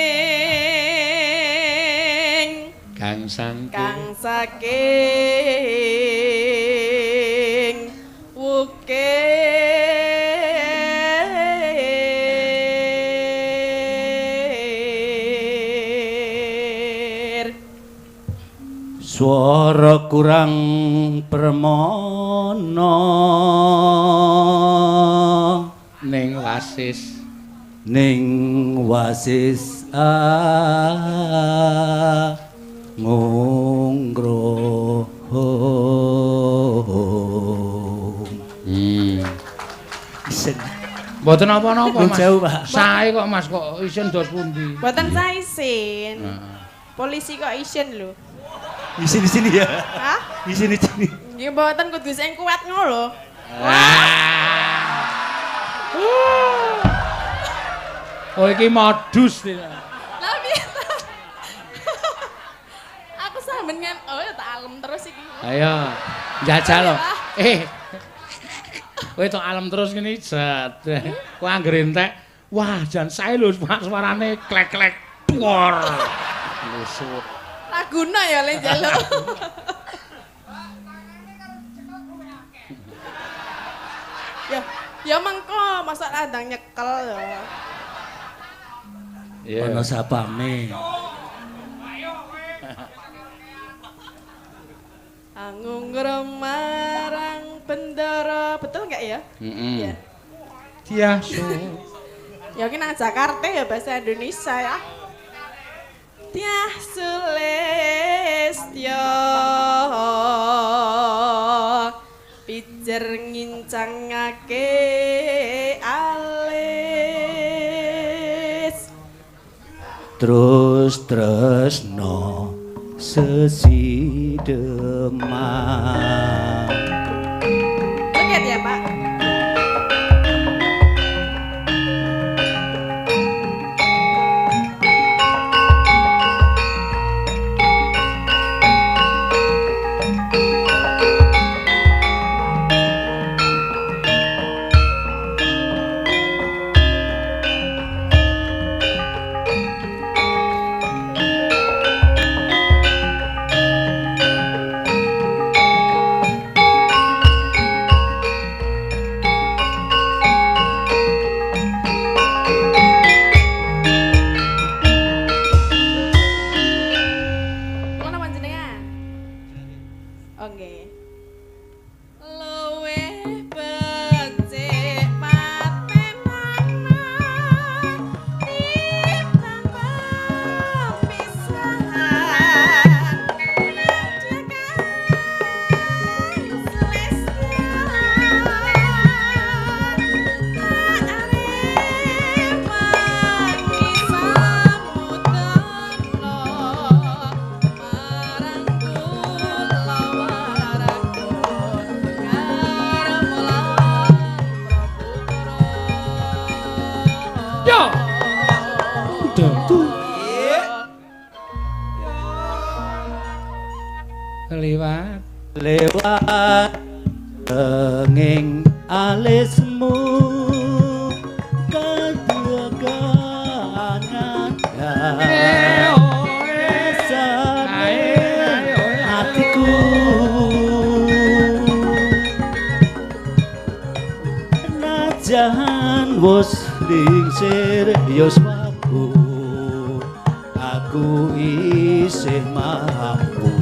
kang saking kang saking wukir. Swara kurang permana ning wasis ngungro. Isin. Mboten napa-napa Mas. Jauh, Pak. Sae kok Mas kok isin dos pundi? Mboten sae isin. Polisi kok isin lho. Isin di sini ya? Hah? Isin di sini. Nggih mboten kudu sing kuat ngono lho. Oh iki modus iki. Lah piye ta? Aku sampean ngen oh ya tak alem terus iki. Ayo, njajal lho. Kowe tok alem terus ngene jet. Kowe anggere entek, wah jan sae lho suarane klek-klek. Duor. Lusut. Laguna ya le njaluk. Ya, ya mengko masa ladang nyekel ya. Iya. Ana sapame. Angungro marang bendara, betul enggak ya? Heeh. Iya. Tiaso. Ya ki nang Jakarta ya bahasa Indonesia ya. Tiah Sulistyo pijer ngincangake alis terus tresno sesideman. Joget ya Pak. Lewat tenging alismu kaduganan hatiku najan wis lingsir yuswaku aku isih mampu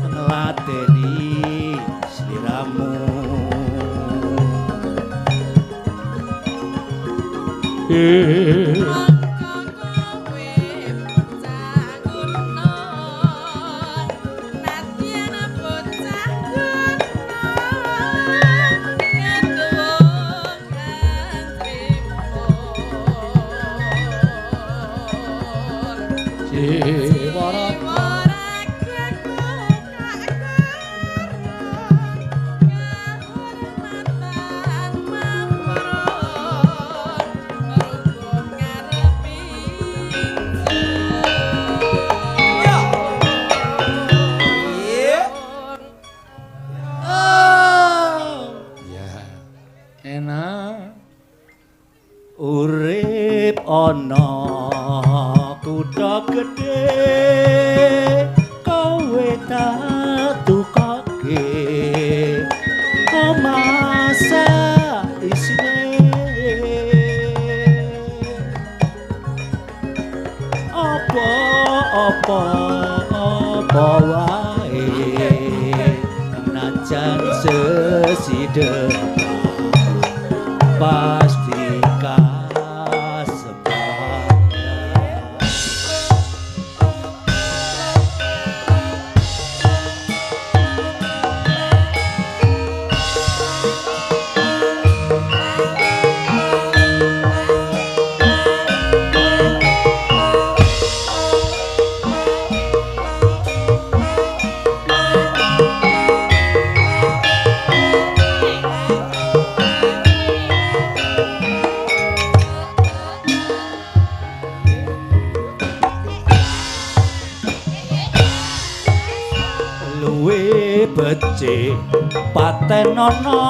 ngladeni sliramu. Urip ana kutha gedhe kowe tak tukoke omah isine apa apa apa wae najan sesidhe pasti becik patenono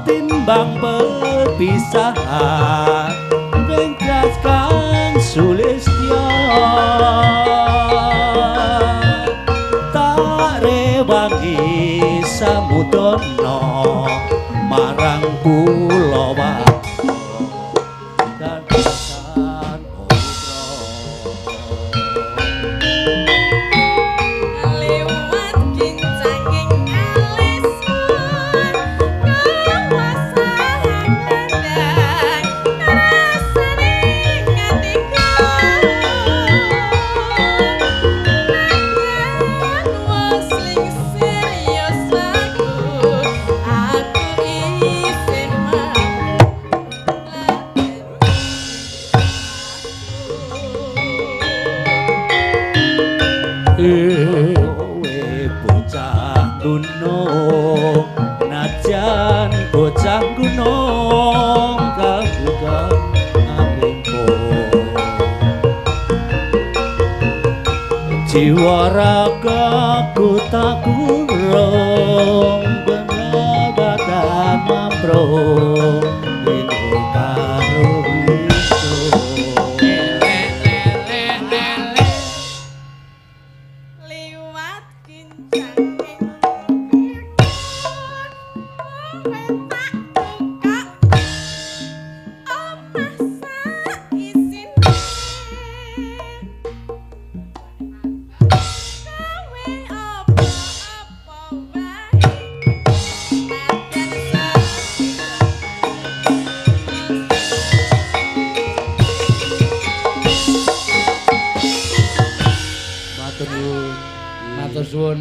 timbang perpisahan ringkas kang sulistya tak rewangi samudana marang kula dan gunung najan bocah gunung kabuka amrimpo jiwa raga ku tak kurung benabatan mamprung dino karo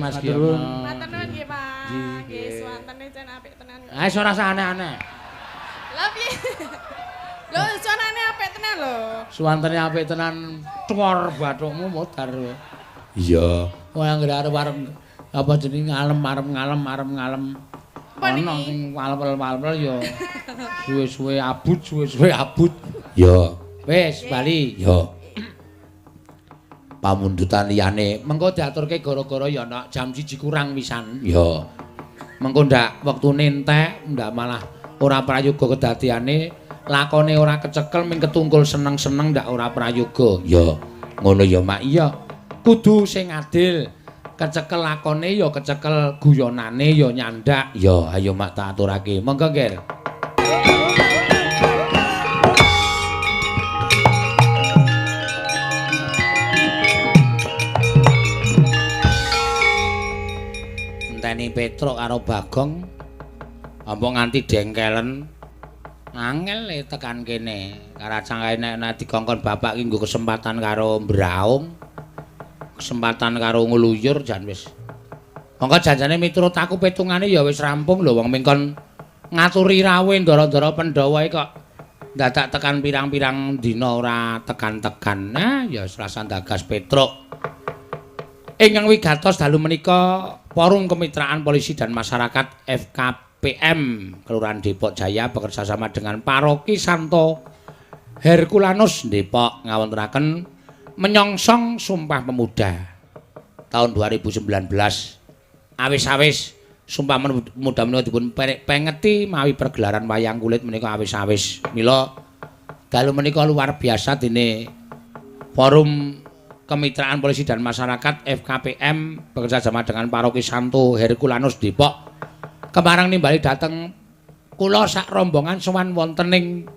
Mas Giyono. Matur nuwun nggih, Pak. Nggih, suwantene jan apik tenan. Ah, ora usah aneh-aneh. Lha piye? Lho, suwantene apik tenan lho. Suwantene apik tenan, cor bathukmu modar kowe. Iya. Kowe anggere arep-arep apa jenenge ngalem arep ngalem arep ngalem. Ana sing walwel-walwel ya suwe-suwe abut, suwe-suwe abut. Ya. Wis bali. Ya. Pamundutan liyane mengko diaturke gara-gara ya nak jam 1 kurang pisan. Ya. Mengko ndak wektune entek, ndak malah ora prayoga kedadiane, lakone ora kecekel ming ketungkul seneng-seneng ndak ora prayoga. Ya. Ngono ya, Mak. Iya. Kudu sing adil. Kecekel lakone ya kecekel guyonane ya nyandak. Ya, ayo Mak tak aturake. Monggo, Ger. Enteni Petruk karo Bagong ampun nganti dengkelen. Angel le tekan kene. Karacang kae nek dikongkon bapak ki nggo kesempatan karo mbraung. Kesempatan karo ngluyur jan wis. Monggo janjane miturut aku petungane ya wis rampung lho wong mingkon ngaturi rawuh ndara-ndara Pandhawa kok dadak tekan pirang-pirang dina ora tekan-tekan. Nah, ya wis rasa ndagas Petruk. Ingkang wigatos dalu menika Forum Kemitraan Polisi dan Masyarakat FKPM Kelurahan Depok Jaya bekerja sama dengan Paroki Santo Herculanus Depok ngawontenaken menyongsong Sumpah Pemuda tahun 2019. Awis-awis Sumpah Pemuda menika dipun pengeti mawi pergelaran wayang kulit menika awis-awis. Mila dalu menika luar biasa dene Forum Kemitraan Polisi dan Masyarakat FKPM bekerja sama dengan Paroki Santo Herculanus Depok kemarang nimbali dhateng kula sak rombongan sowan wonten ing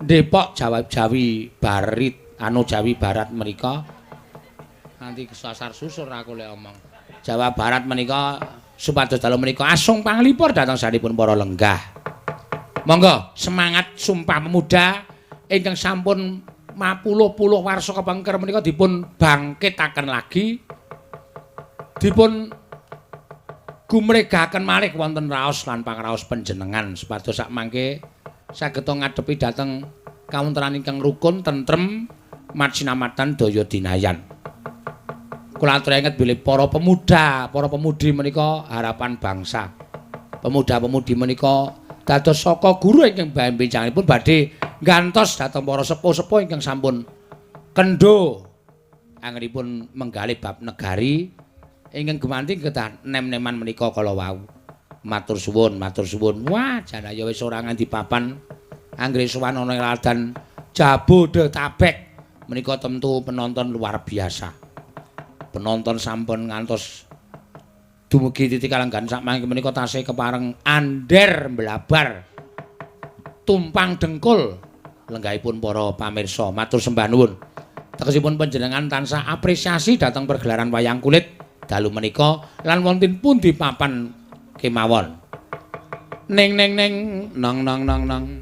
Depok Jawa Jawi Barit anu Jawi Barat menika nanti kesasar susur aku lek omong Jawa Barat menika supados dalu menika asung panglipur dhateng sanipun para lenggah. Monggo semangat Sumpah Pemuda ingkang sampun mapuluh-puluh warsa kepengker menika dipun bangkitaken lagi, dipun gumregaken malih wonten raos lan pangraos panjenengan supados sak mangke saged ngadepi dhateng kawontenan ingkang rukun, tentrem, macinamatan daya dinayan. Kula aturi bilih para pemuda, para pemudi menika harapan bangsa. Pemuda-pemudi menika dados saka guru ingkang bencanganipun badhe nggantos dhateng para sepuh-sepuh ingkang sampun kendho anggenipun menggalih bab negari ingkang gumanti kedah nem-neman menika kala wau. Matur suwun, matur suwun. Wah, jan ya wis ora nganti papan anggere sowan ana ing ladan Jabodetabek menika tentu penonton luar biasa. Penonton sampun ngantos dumugi titik kalenggan sak mangke menika tasih kepareng ander mblabar tumpang dengkul lenggahipun para pamirsa. Matur sembah nuwun. Tegesipun panjenengan tansah apresiasi dhateng pergelaran wayang kulit dalu menika lan wonten pundi papan kemawon. Ning ning ning nang nang nang nang.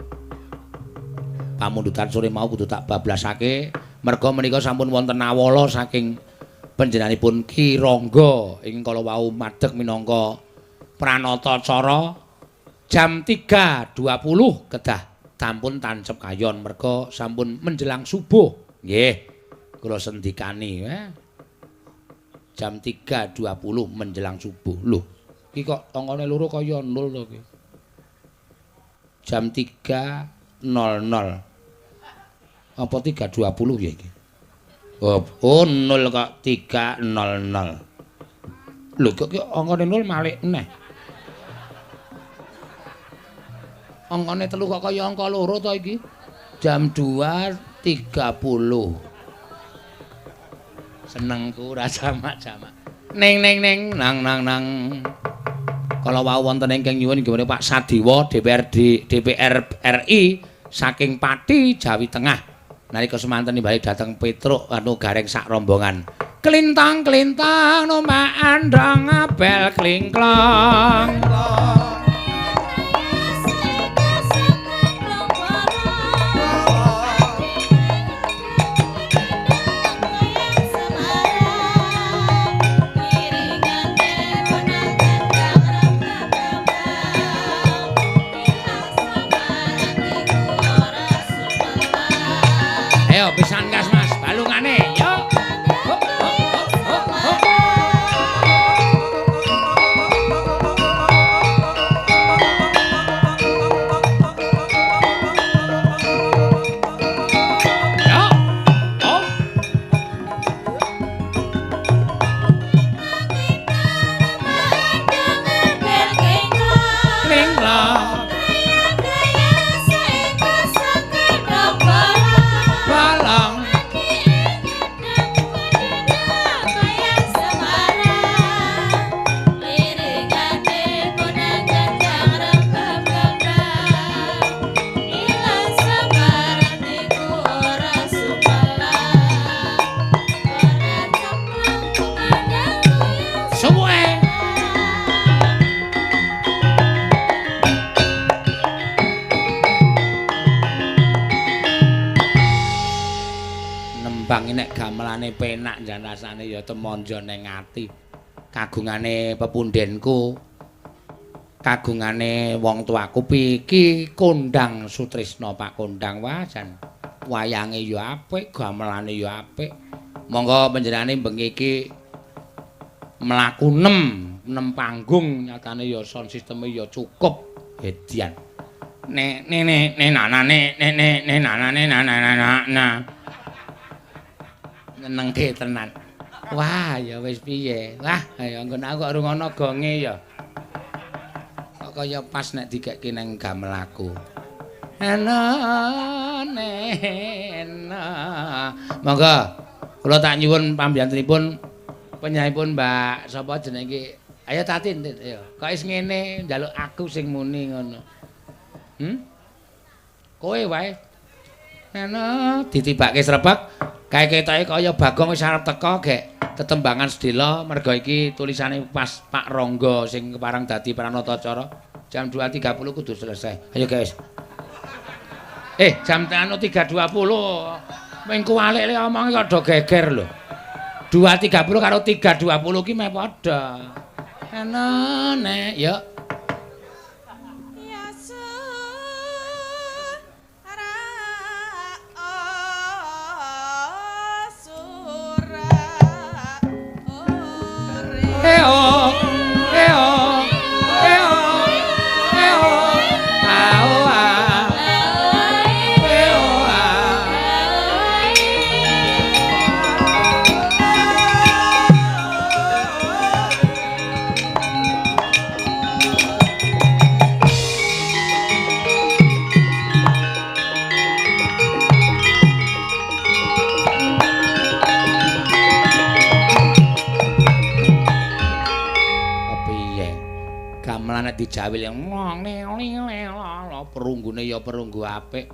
Pamundutan sore mau kudu tak bablasake merga menika sampun wonten awala saking panjenenganipun Ki Rangga ing kala wau madeg minangka pranatacara jam 3.20 kedah sampun tancep kayon merga sampun menjelang subuh. Nggih, kula sendikani jam 3.20 menjelang subuh. Lho, iki kok angkane loro kaya 0 to iki. Jam 3.00. Apa 3.20 ya iki? Oh, 0 kok 3.00. Lho kok angkane 0 malik neh. Angkane 3 kok kaya angka 2 to iki. Jam 2.30. Senengku ora jamak-jamak. Ning ning ning nang nang nang. Kala wau wonten ingkang nyuwun inggih menika Pak Sadiwa DPRD DPR RI saking Pati Jawi Tengah. Nalika semanten nimbali dhateng Petruk anu Gareng sak rombongan. Klintang klintang numpak andhang abel klingklong. Ayo pisan gas Mas, balungane yo. Hop hop hop hop hop. Nembang nek gamelane penak jan rasane ya temonjo ning ati. Kagungane pepundhenku, kagungane wong tuaku iki Kondang Sutrisno Pak Kondang wah jan wayange ya apik, gamelane ya apik. Monggo panjenengane bengi iki mlaku 6 panggung nyatane ya sound systeme ya cukup edian. Ne ne ne ne na na ne ne ne ne na na ne na na na na. Nyenengke tenan. Wah, ya wis piye. Wah, ayo nggon aku kok rungono gonge ya. Kok kaya pas nek dikekke nang gamelaku. Ana nena. Monggo kula tak nyuwun pambiyantunipun penyahipun Mbak sapa jenenge iki? Ayo Tatin, ayo. Kok wis ngene njaluk aku sing muni ngono. Kowe wae. Ana ditibake srebek. Kae ketoke kaya Bagong wis arep teka gek tetembangan sedhela merga iki tulisane pas Pak Rangga sing kepareng dadi pranatacara. Jam 2.30 kudu selesai. Ayo guys. Jam 3.20. Ming kuwalik le omonge kok do geger lho. 2.30 karo 3.20 ki meh padha. Ana nek ya. Eo, eo, eo, eo, ao a, eo a. Gamelan dijawil yang perunggune ya perunggu apik.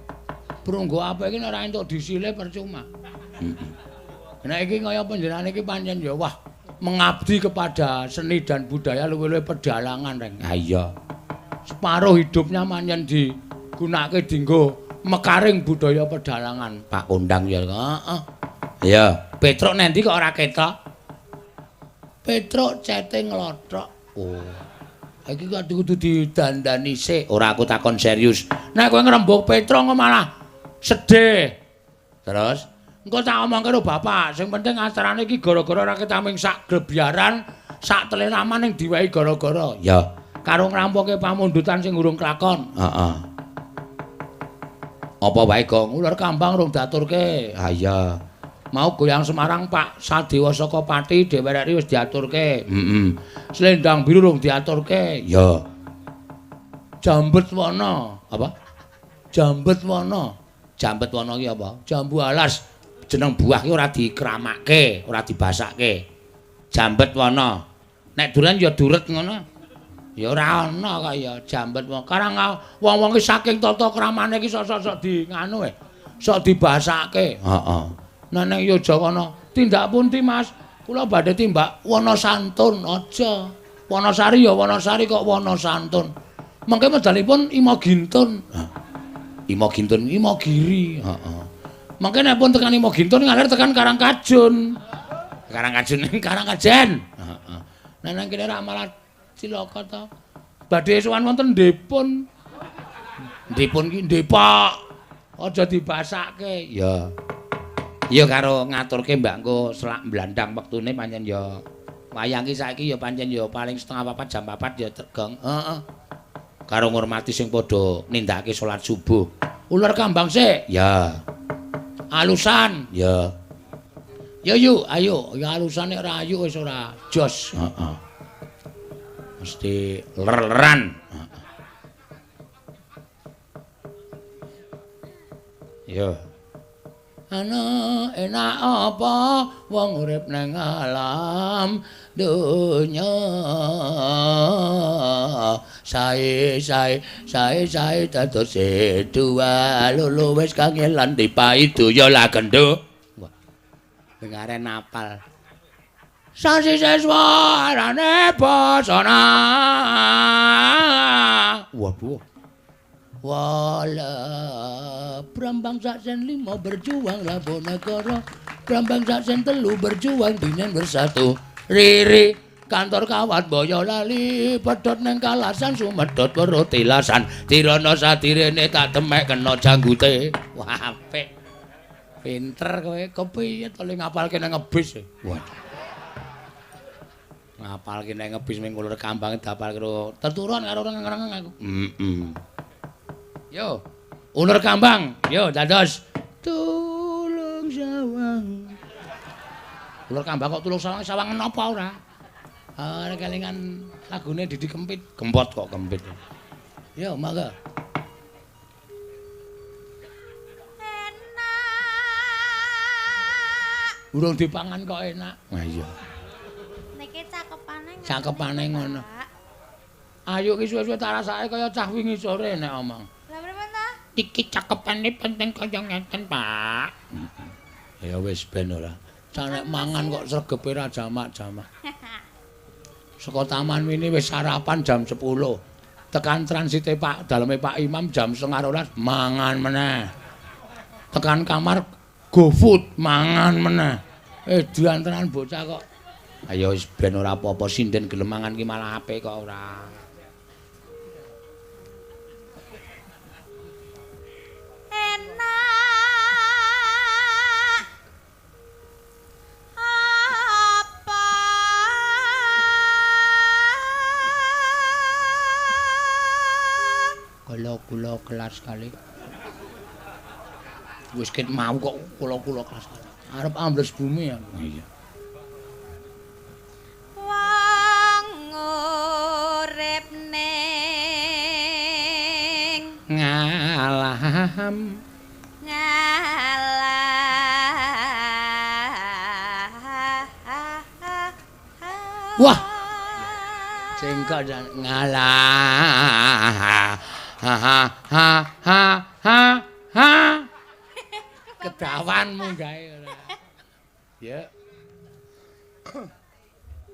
Perunggu apik iki nek ora entuk disile percuma. Nek iki kaya panjenengane iki pancen ya wah mengabdi kepada seni dan budaya luwih-luwih pedalangan reng. Ha iya. Separuh hidupnya pancen digunakake dinggo mekaring budaya pedalangan. Pak Kondang ya. Heeh. Iya, Petruk nendi kok ora ketok? Petruk cete nglothok. Oh. Iki kok kudu didandani sik. Ora aku takon serius. Nek kowe ngrembug Petruk kok malah sedih. Terus engko tak omong karo bapak, sing penting acarane iki gara-gara ora ketaming sak glebiaran, sak teleraman ning diwehi gara-gara. Ya, karo ngrampunge pamundutan sing urung klakon. Heeh. Apa wae Gong, ular kambang rung diaturke. Ha iya. Mau goyang Semarang Pak Sadewa saka Pati DPR RI wis diaturke. Heeh. Selendang biru rung diaturke. Ya. Jambet wana. Apa? Jambet wana. Jambet wana ki apa? Jambu alas. Jeneng buah ki ora dikramake, ora dibasake. Jambet wana. Nek duren ya duret ngono. Ya ora ana kaya jambet wana. Karang wong-wong ki saking tata kramane ki sok-sok di nganu sok dibasake. Heeh. Neneng Yogyakarta tindak pundi Mas? Kula badhe timbak Wonosantun aja. Wonosari ya Wonosari kok Wonosantun. Mengke medalipun Imogintun. Imogintun Imogiri, heeh. Mengke nek pun tekan Imogintun ngalir tekan Karangkajun. Karangkajun ning Karangkajen. Heeh. Neneng kene ra malah cilaka to. Badhe sowan wonten Ndepun. Ndepun ki Depok. Aja dibasake. Ya. Iya karo ngaturke Mbak engko selak mblandang wektune pancen ya wayang ki saiki ya pancen ya paling 3:30 jam 4 ya gong. Heeh. Karo ngurmati sing padha nindakake salat subuh. Ular kambang sik. Ya. Alusan. Ya. Ya yuk, ayo. Ya alusan nek ora ayu wis ora jos. Heeh. Mesti ler-leran. Heeh. Ya. Ana enak apa wong urip nang alam donya sae sae sae sae dados dua lolo wis kangelan dipaido ya lah gendho. Wah, dengaren apal sasi seswarane basana. Waduh. Wala Brambang saksen lima berjuang labonegara Brambang sasen telu berjuang dinen bersatu. Riri kantor kawat Boyolali pedhot neng kalasan sumedhot perut tilasan. Tirana sadirene tak demek kena janggute. Wah apik. Pinter kowe kepiye to le ngapalke nang ngebis. Waduh. Ngapalke nang ngebis ming uler kambang dapal karo teturon karo reng-reng aku. Heeh. Yo, uler kambang, yo dados tulung sawang. Uler kambang kok tulung sawang, sawang napa ora? Ora kelingan lagune Didi Kempit, gempot kok kempit. Yo, mangga. Enak. Urung dipangan kok enak. Wah iya. Niki cakepane ngono. Cakepane ngono. Ayo ki suwe-suwe tak rasake kaya cah wingi sore nek omong. Lah pripun ta? Iki cakepane penting kaya ngeten, Pak. Ya wis ben ora. Cah nek mangan kok sregepe ra jamak-jamak. Saka taman mini wis sarapan jam 10. Tekan transite Pak daleme Pak Imam jam 11:30 mangan meneh. Tekan kamar GoFood mangan meneh. Diantenan bocah kok. Ayo wis ben ora apa-apa sinden gelem mangan ki malah apik kok ora. Enak. Apa? Kula-kula kelas kali. Wis ket mau kok kula-kula kelas kali. Arep ambles bumi ya. Iya. Wong urip ning ngalam ngalah. Wah. Cengkok jan ngalah. Ha ha ha ha ha ha. Kedawan munggahe ora. Ya.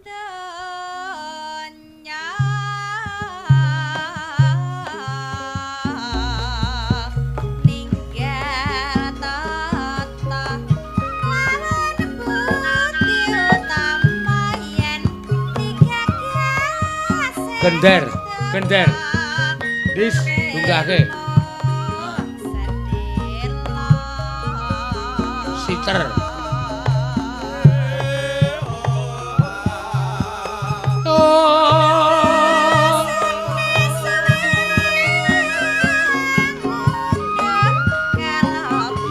Donya ninggal tata lawan budi utama yen digagas Gender, gender. Dis, tunggahke. Siter. Oh.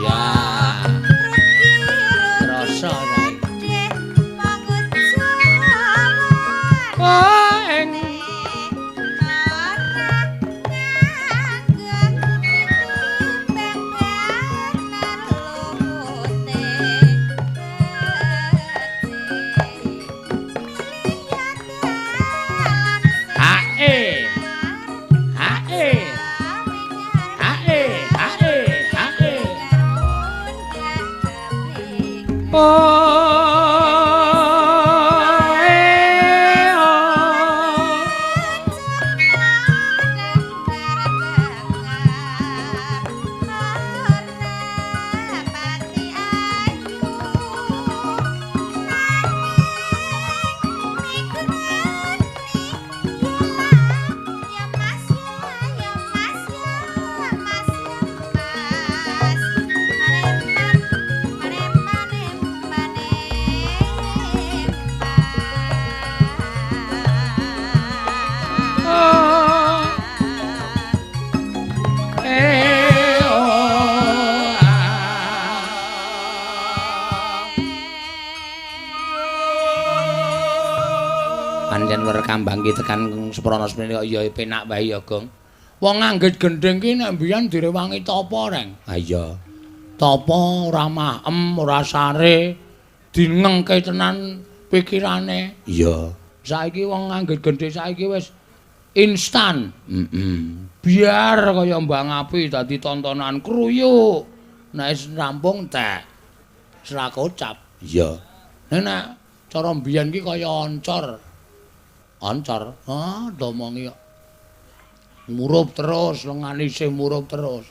Ya. Rasa saiki. Oh, ing hae. Hae. Hae, hae, hae. Oh, eh, oh. Oh. Eh, oh, ah. Pancen wer kambang ki tekan seprana semene kok ya penak wae ya, Gong. Wong nganggit gendhing ki nek mbiyen direwangi tapa, Reng? Ha iya. Tapa ora maem, ora sare, dinengke tenan pikirane. Iya. Saiki wong nganggit gendhing saiki wis instan. Heeh. Biar kaya mbang api dadi tontonan kruyuk. Nek wis rampung tek. Wis ra kocap. Iya. Nek cara mbiyen ki kaya oncor. Oncor. Ah, domongi kok. Murup terus, lengane isih murup terus.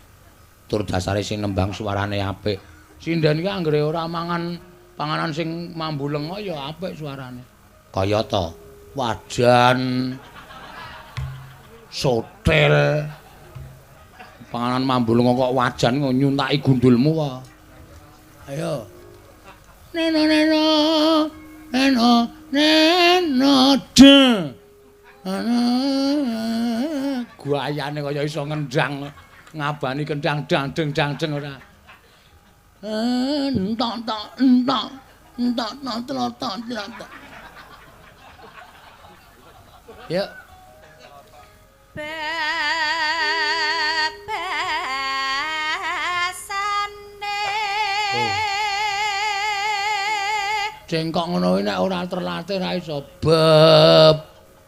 Tur dasare sing nembang suarane apik. Sinden ki anggere ora mangan Panganan sing mambu lenga ya apik suarane. Kaya ta wajan sotel. Panganan mambu lenga kok wajan nyuntaki gundulmu wae. Ayo. Neno neno neno neno de. Guayane kaya iso ngendang ngabani kendang dang deng dang deng ora. Entok tok entok entok tok tok tok. Yuk. Bebasane. Cengkok ngono kuwi nek ora terlatih ra iso bebasane.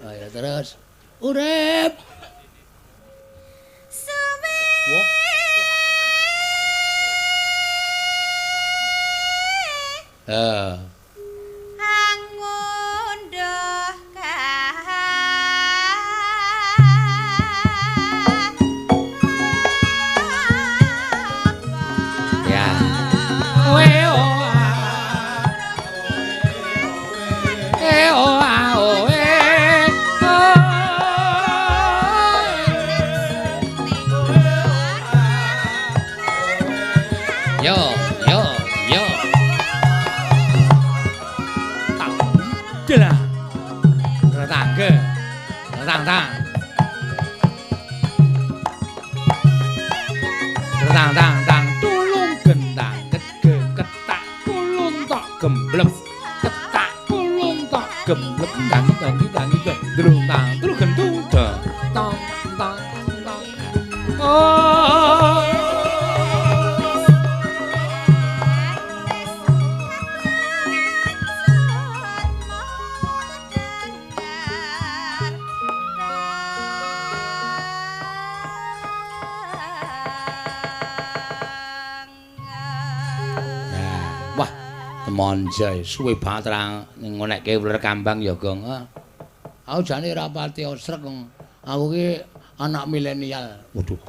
Ayo terus. Urip. Suwe. Heeh. Angunduh Ya. Yo, yo, yo. Tak. Gelah. Tangge. Tang tang. Tang tang tang tulung gendang kege ketak kulung tok gemblek ketak kulung tok gemblek dang dang dang dang tang tru gentung tang tang tang. Oh. Monjai suwe banget ra ngonekke uler kambang ya, Gong. Aku jane ora pati osrek, Gong. Aku ki anak milenial. Waduh.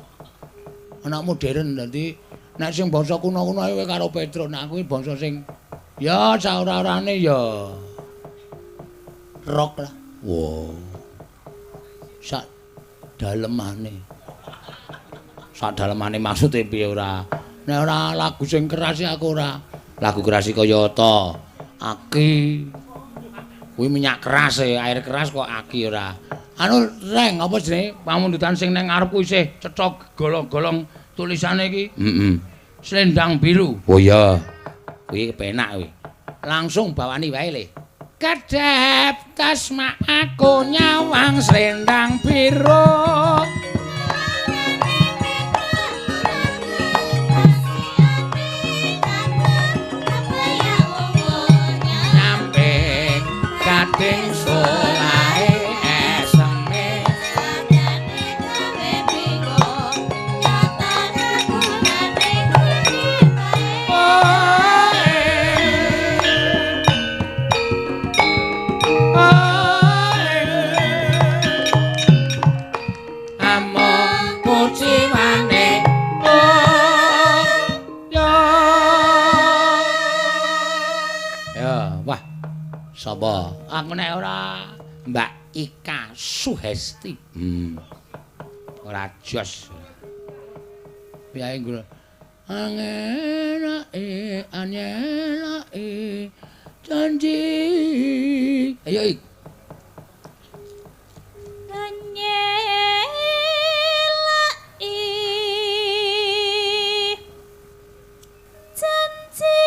Anak modern dadi nek sing bangsa kuno-kuno ae karo Petro, nek aku ki bangsa sing ya saora-orane ya rock lah. Wow. Sak dalemane. Sak dalemane maksude piye ora? Nek ora lagu sing keras aku ora. Lagu keras kaya ta aki kuwi minyak keras e, air keras kok aki ora. Anu reng apa jenenge pamundutan sing nang ngarep kuwi isih cetha golong-golong tulisane iki. Heeh. Selendang biru. Oh iya. Kuwi kepenak kuwi. Langsung bawani wae le. Kedhep tasma aku nyawang selendang biru. Gading solahe eseme sadane gawe bingung nyatane gunane kuwi among kuciwane oh yo ya wah sapa? Aku nek ora Mbak Ika Suhesti. Ora jos. Piye nggo? Angenake anyenake janji. Ayo ik. Nyelaki janji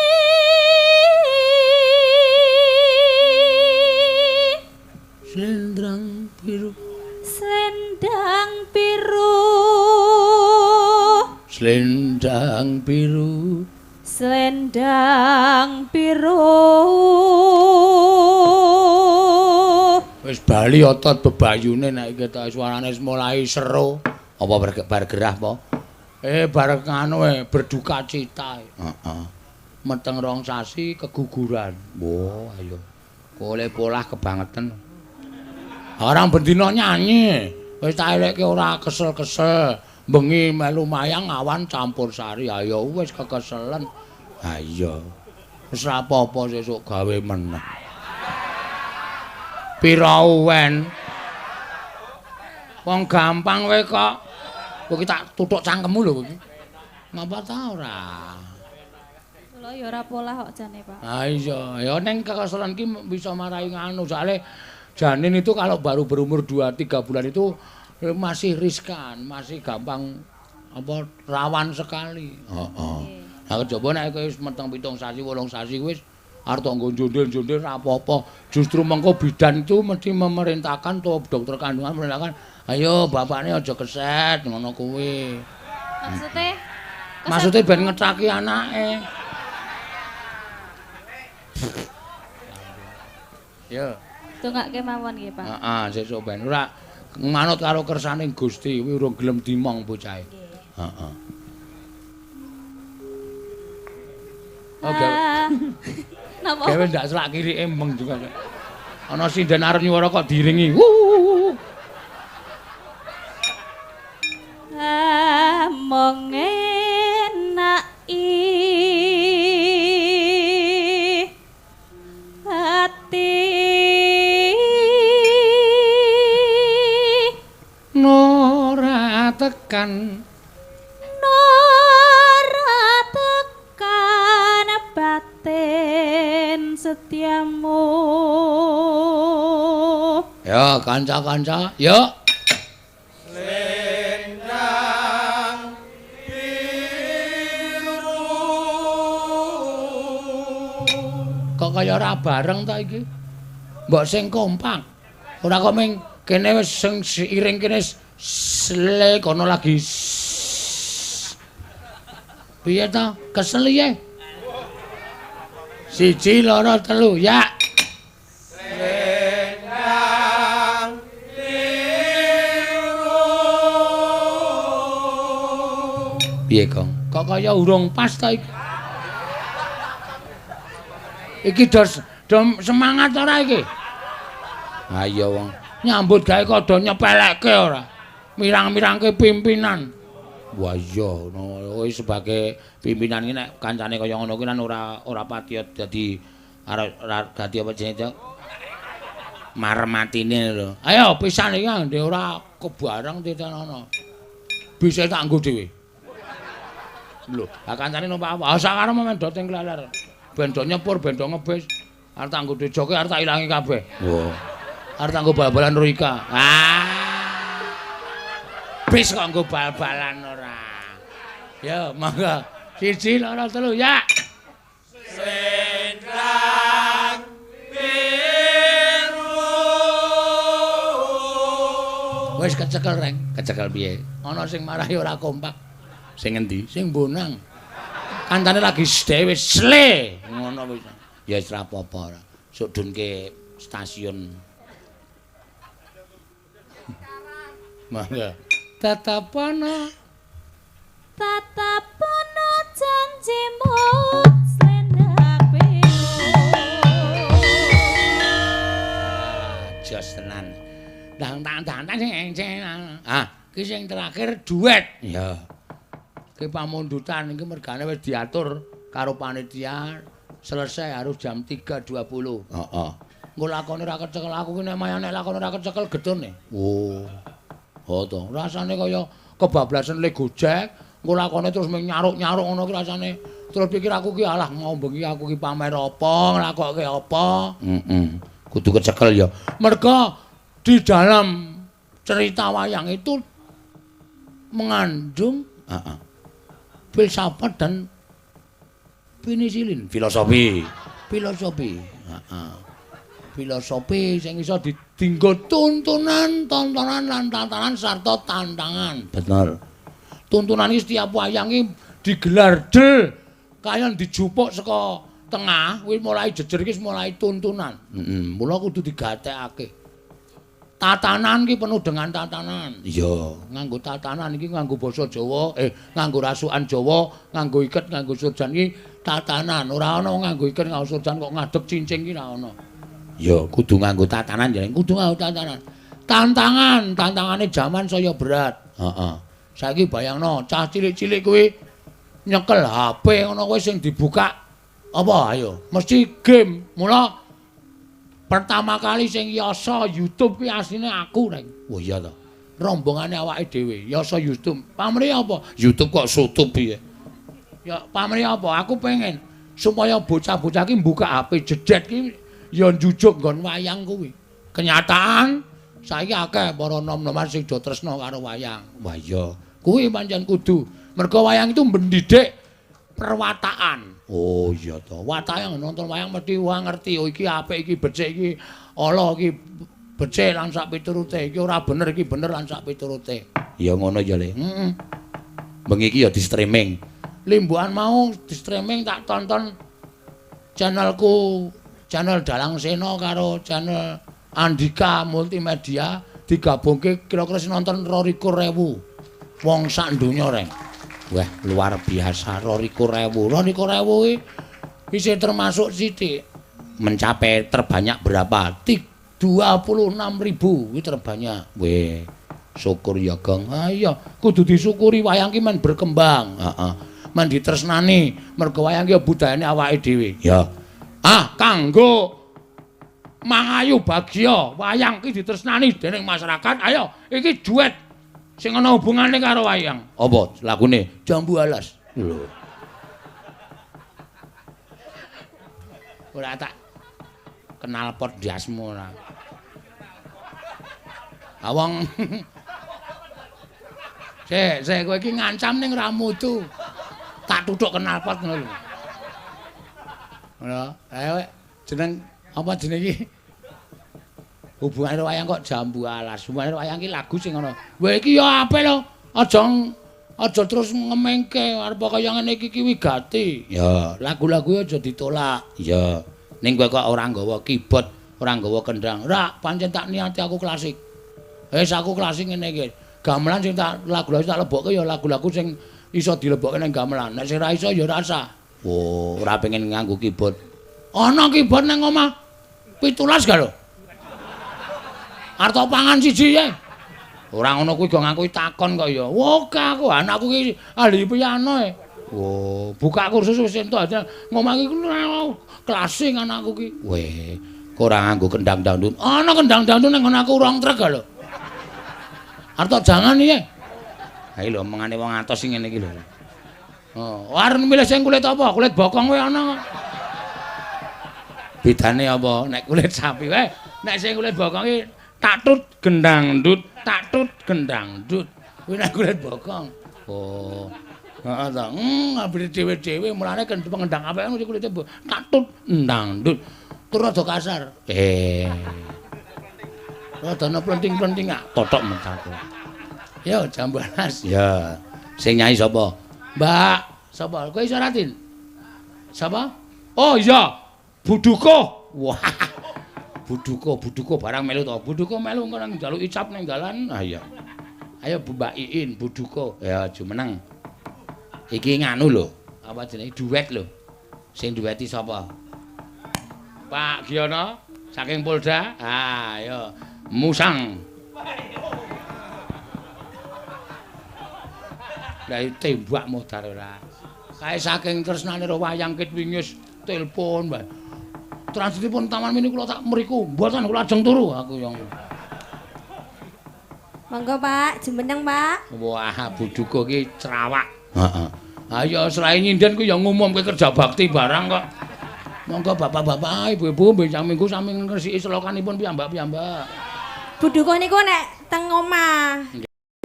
Selendang biru. Selendang biru. Selendang biru. Selendang biru. Wis bali otot bebayune nek ketok suarane wis mulai seru. Apa bar gerah apa? Bar nganu berduka cita. Heeh. Meteng rong sasi keguguran. Wah, ayo. Kole polah kebangetan. Orang bendina nyanyi, wis tak elekke ora kesel-kesel. Bengi melu mayang awan campur sari. Ayo wis kekeselen. Ha iya. Wis ora apa-apa sesuk gawe meneh. Pira uwen? Wong gampang kowe kok. Kowe iki tak tutuk cangkemmu lho kowe iki. Ngapa ta ora? Kula ya ora polah kok jane, Pak. Ha iya, ya ning kekeselen ki bisa marai nganu soalé janin itu kalau baru berumur 2-3 bulan itu masih riskan, masih gampang apa rawan sekali. Heeh. Lah kejaba nek kowe wis meteng 7 sasi, 8 sasi wis arep nggo njondel-njondel ora apa-apa. Justru mengko bidan itu mesti memerintahkan to dokter kandungan memerintahkan, ayo bapakne aja keset ngono kuwi. Maksudnya? Maksudnya ben ngecaki anake. Yo. Dongake mawon nggih, Pak. Heeh, sesuk ben ora manut karo kersane Gusti, kuwi urung gelem dimong bocahe. Heeh. Oh, gawe. Napa? Gawe ndak selak kiri emeng juga. Ana sinden arep nyuwara kok diringi. Mong enaki ati nora tekan batin setiamu. Ya kanca-kanca, yuk. Selendang biru. Kok kaya ora bareng ta iki? Mbok sing kompak. Ora kok ming kene wis sing iring kene sle kono lagi. Piye ta? Kesel ye? 1 2 3 ya. Selendang biru. Piye, Kong? Kok kaya urung pas ta iki? Iki dos semangat ora iki? Ha iya wong. Nyambut gawe kok do nyepelekke ora. Mirang-mirangke pimpinan. Wah iya, ngono kuwi sebagai pimpinan iki nek kancane kaya ngono kuwi kan ora patiya dadi ora dadi apa jenenge marem atine lho. Ayo pisan iki ndek ora kebareng titenono. Bisa tak nggo dhewe. Lho, ha kancane numpak apa? Ah sakarep men do teng kleler. Ben do nyepur, ben do ngebis. Arep tak nggo joke arep tak ilangi kabeh. Wah. Arep tak nggo bal-balan Rika. Ah. Bis kok nggo bal-balan ora. Ya, monggo. 1 2 3 ya. Selendang biru. Wis kecekel, Reng. Kecekel piye? Ana sing marahi ora kompak. Sing endi? Sing bonang. Kancane lagi dhewe sle. Ngono wis. Ya wis ora apa-apa ora. Sok dunke stasiun. Monggo. Tatapono tatapono janjimu selendang biru. Jos tenan. Dang dang dang dang. Ah, iki sing terakhir duet. Ya. Ki pamundutan iki mergane wis diatur karo panitia selesai harus jam 3.20. Heeh. Engko lakone ora kecekel aku ki nek mayane lakone ora kecekel getune. Oh. Oh to, rasane kaya kebablasan le Gojek, engko lakone terus mung nyaruk-nyaruk ngono ki rasane. Terus pikir aku ki alah ngombengi aku ki pamer apa, nglakokke apa. Heeh. Kudu kecekel ya. Merga di dalam cerita wayang itu mengandung filsafat dan penisilin, filosofi. Filosofi. Heeh. Filosofi sing iso dinggo tuntunan, tontonan lan tatanan sarta tantangan. Bener. Tuntunan iki setiap wayang iki digelar del kaya dijupuk saka tengah kuwi mulai jejer iki mulai tuntunan. Heeh, mula kudu digatekake. Tatanan iki penuh dengan tatanan. Iya, nganggo tatanan iki nganggo basa Jawa, nganggo rasukan Jawa, nganggo iket, nganggo surjan iki tatanan. Ora ana nganggo iket, nganggo surjan kok ngadeg cincing iki ora ana. Ya kudu nganggo tatanan jeneng, kudu nganggo tatanan. Tantangan, tantangane jaman saya berat. Heeh. Saiki bayangno cah cilik-cilik kuwi nyekel HP ngono kuwi sing dibuka apa ayo mesti game. Mula pertama kali sing yasa YouTube kuwi asline aku reng. Oh iya to. Rombongane awake dhewe yasa YouTube. Pamrih apa? YouTube kok sutup piye? Ya pamrih apa? Aku pengen supaya bocah-bocah ki mbuka HP jedet ki ya njujuk nggon wayang kuwi. Kenyataan saiki akeh para nom-noman sing do tresna karo wayang. Wah iya, kuwi pancen kudu. Mergo wayang itu mendidik perwatakan. Oh iya to. Watake nonton wayang mesti wah ngerti oh iki apik iki becik iki ala iki becik lan sak piturute iki ora bener iki bener lan sak piturute. Ya ngono ya Le. Heeh. Bengi iki ya di streaming. Limbukan mau di streaming tak tonton channelku, channel Dalang Sena karo channel Andika Multimedia digabungke kira-kira sing nonton 22.000 wong sak donya reng. Wah, luar biasa 22.000. 22.000 kuwi isih termasuk sithik. Mencapai terbanyak berapa? 26.000 kuwi terbanyak. Weh, syukur ya, Gong. Ah iya, kudu disyukuri wayang ki men berkembang. Heeh. Men ditresnani, mergo wayang ki ya budayane awake dhewe. Ya. Ah, kanggo mangayu bagya wayang ki ditresnani dening masyarakat. Ayo, iki duet sing ana hubungane karo wayang. Apa lagune? Jambu Alas. Lho. Ora tak kenal pot ndasmu ora. Ha wong sik, sik kowe iki ngancam ning ra mutu. Tak tuthuk kenal pot ngono lho. Ngono. Ayo jeneng apa jeneng iki? Hubungane wayang kok Jambu Alas. Hubungane wayang iki lagu sing ngono. Wah iki ya apik lho. Aja aja terus ngemengke arep kaya ngene iki ki wigati. Ya, lagu-lagu aja ditolak. Ya. Ning kowe kok ora nggawa keyboard, ora nggawa kendang. Ora, pancen tak niati aku klasik. Wis aku klasik ngene iki. Gamelan sing tak lagu-lagu tak lebokke ya lagu-lagu sing iso dilebokke ning gamelan. Nek sing ora iso ya ora usah. Oh, ora pengen nganggo keyboard. Ana keyboard nang omah. 17 ga lho. Arep pangan siji ya. Ora ngono kuwi go ngaku takon kok ya. Wah, aku anakku ki ahli piano e. Oh, buka kursus wis entuk aja. Ngomong iki klasik anakku ki. Weh, kok ora nganggo kendang dangdut. Ana kendang dangdut nang nggon aku rong trek lho. Arep jangan iki. Ha iki lho omongane wong atos sing ngene iki lho. Oh, arep milih sing kulit apa? Kulit bokong wae ana kok. Bedane apa? Nek kulit sapi wae, nek sing kulit bokong iki tak tut gendang ndut, tak tut gendang ndut. Kuwi nek kulit bokong. Oh. Heeh ta. Ambire dhewe-dhewe mulane pengendang apik mesti kulite tak tut ndang ndut. Tur rada kasar. Rada ana plenting-plenting ah totok mentaku. Yo Jambu Alas. Ya. Sing nyanyi sapa? Mbak, sapa? Kowe iso Ratin? Sapa? Oh iya, Buduko. Wah. Buduko, Buduko barang melu to. Buduko melu engko nang njaluk icap ning dalan. Ah iya. Ayo Mbak Iin Buduko. Ya jumeneng. Iki nganu lho. Apa jenenge duet lho. Sing dueti sapa? Pak Giono saking Polda. Ah, ayo Musang. Lah tembak modar ora. Kae saking tresnane ro wayang kit wingi wis telepon, Mbak. Transitipun Taman Mini kula tak mriku, mboten kula ajeng turu aku yang. Monggo Pak, jumeneng Pak. Wah, Buduko iki cerawak. Heeh. Ayo selain nyinden ku ya ngumumke kerja bakti barang kok. Monggo bapak-bapak, ibu-ibu benjang minggu sami ngresiki selokanipun piyambak-piyambak. Buduko niku nek teng omah.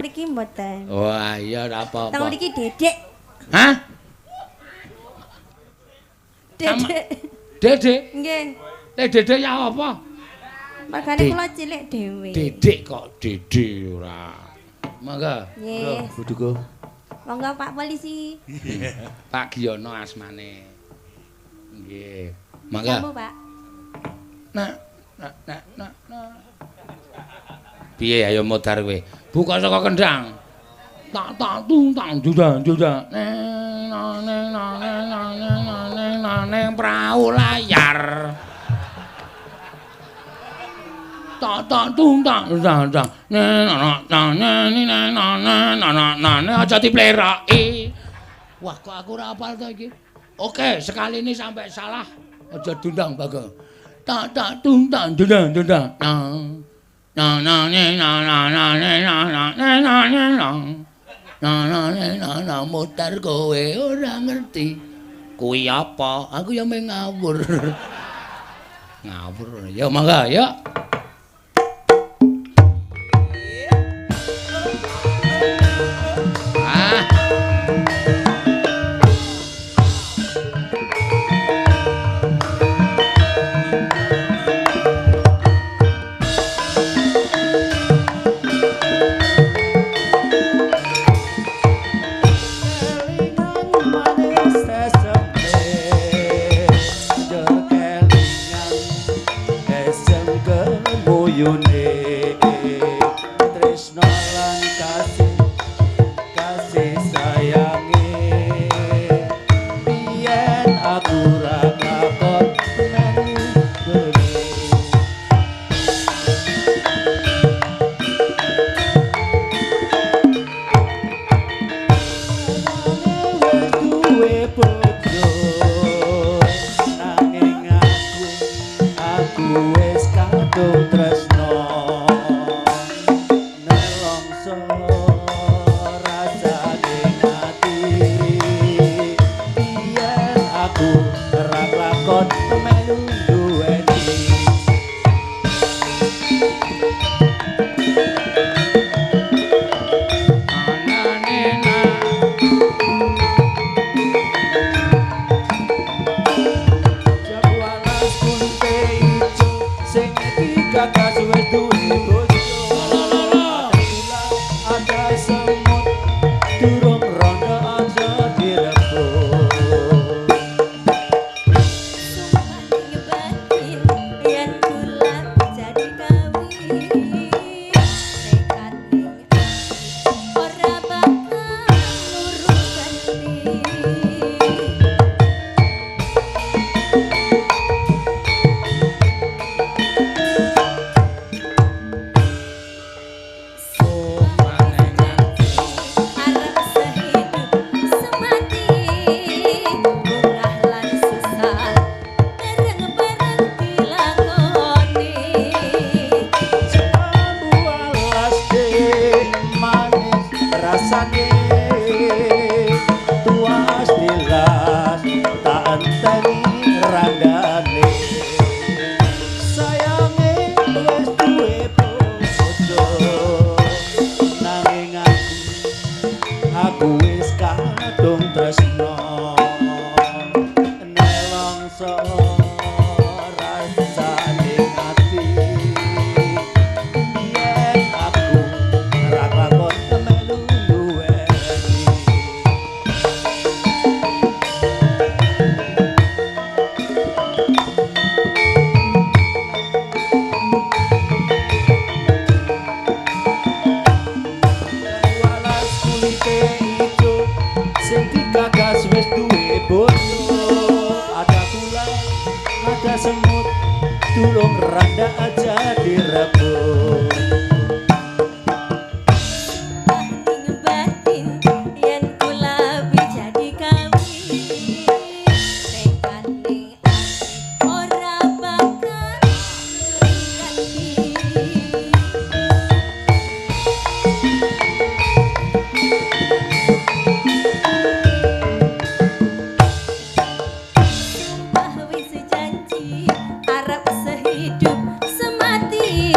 Mriki mboten. Wah, iya ora apa-apa. Teng mriki Dedek. Hah? Dedek. Dedek? Nggih. Dedek ya apa? Mergane kula cilik dhewe. Dedek kok Dede ora. Monggo. Nggih. Buduko. Monggo Pak Polisi. Pak Giono asmane. Nggih. Monggo. Monggo, Pak. Nah, nah, nah, nah, nah. Piye ayo modar kowe? Buka saka kendang. Tak tak tung tang juda juda. Neng nang neng nang neng nang neng neng nang neng prau layar. Tak tak tung tak tak tak na na na na na na na na na na na aja dipleraki. Wah, kok aku ora hafal to iki. Oke, sekali ini sampai salah aja diundang Bagong. Tak tak tung tak dundang dundang. Na na na na na na na na na na na na na na na na na mutar kowe ora ngerti. Kuwi apa? Aku ya mung ngawur. Ngawur. Ya mangga ya. Ah. Kelingan manis eseme, njur kelingan esem kemuyune. Tresno lan kasih, kasih sayange. Biyen aku ra lakon melu dhewe. Wis duwe bojo, nanging aku wis kadung tresno. Nelongso rasane ati, biyen aku ra lakon melu duweni. Jawalas kulite ijo sing digagas wis duwe bojo. Ada ada semut durung rondo aja direbut. Sumpah ning batin yen kula jadi kawin, tekad ning ati ora bakal luru ganti. Arep sehidup semati, bungah lan susah bareng-bareng dilakoni. Jambu alas manis rasane, tuas tilas tak enteni randane. Sayange wis duwe bojo, nanging aku wis kadung tresno. Nelongso rasane ati, biyen aku ra lakon melu duweni. Walas kulite ijo sing digagas wis duwe bojo. Ada gula, ada semut, durung randa aja direbut. Sumpah ning batin yen kula jadi kawin, tekad ning ati ora bakal ganti. Sumpah wis janji arep sehidup semati,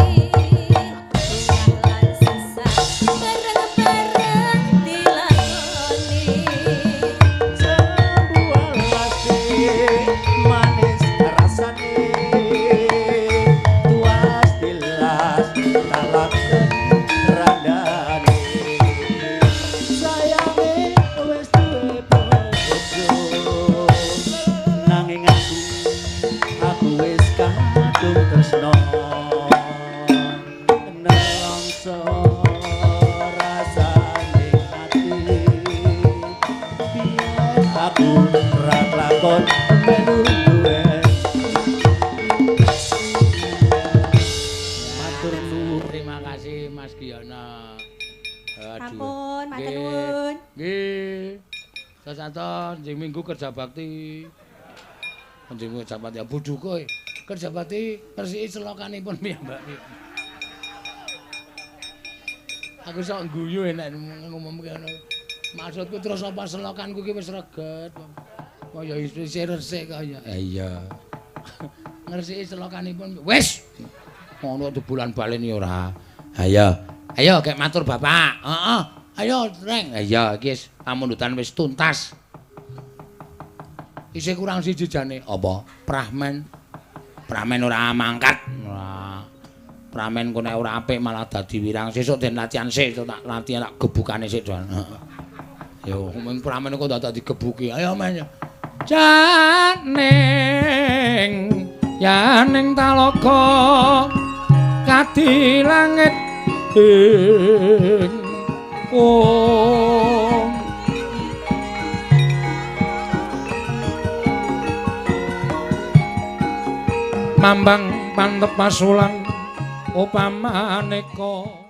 bungah lan susah bareng-bareng dilakoni. Jambu alas manis rasane, tuas tilas tak lakon randane. Sayange wis duwe bojo, nanging aku wis kadung tresno. Nelongso rasane ati, biyen aku ra lakon melu duwe. Nggih. Sasaton njing minggu kerja bakti. Njing kerja bakti ya bodho kowe. Kerja bakti ngresiki selokanipun piyambak. Aku sok guyu enek ngumumke ngono. Maksudku terus apa selokanku ki wis reget. Kaya isih resik kaya. Iya. Ngresiki selokanipun wis. Ngono debulan baleni ora. Ayo. Ayo kek matur bapak. Heeh. Ayo, Reng. Iya, iki wis pamundutan wis tuntas. Isih kurang siji jane. Apa? Prahmen. Pramen ora mangkat. Ora. Pramen ku nek ora apik malah dadi wirang. Sesuk den latihan sik, tak latihan tak gebukane sik, Don. Heeh. Yo, mung pramen kok dadak digebuki. Ayo men. Janing yaning talaga kadi langit ing om. Mambang pantep pasulan upamaneka.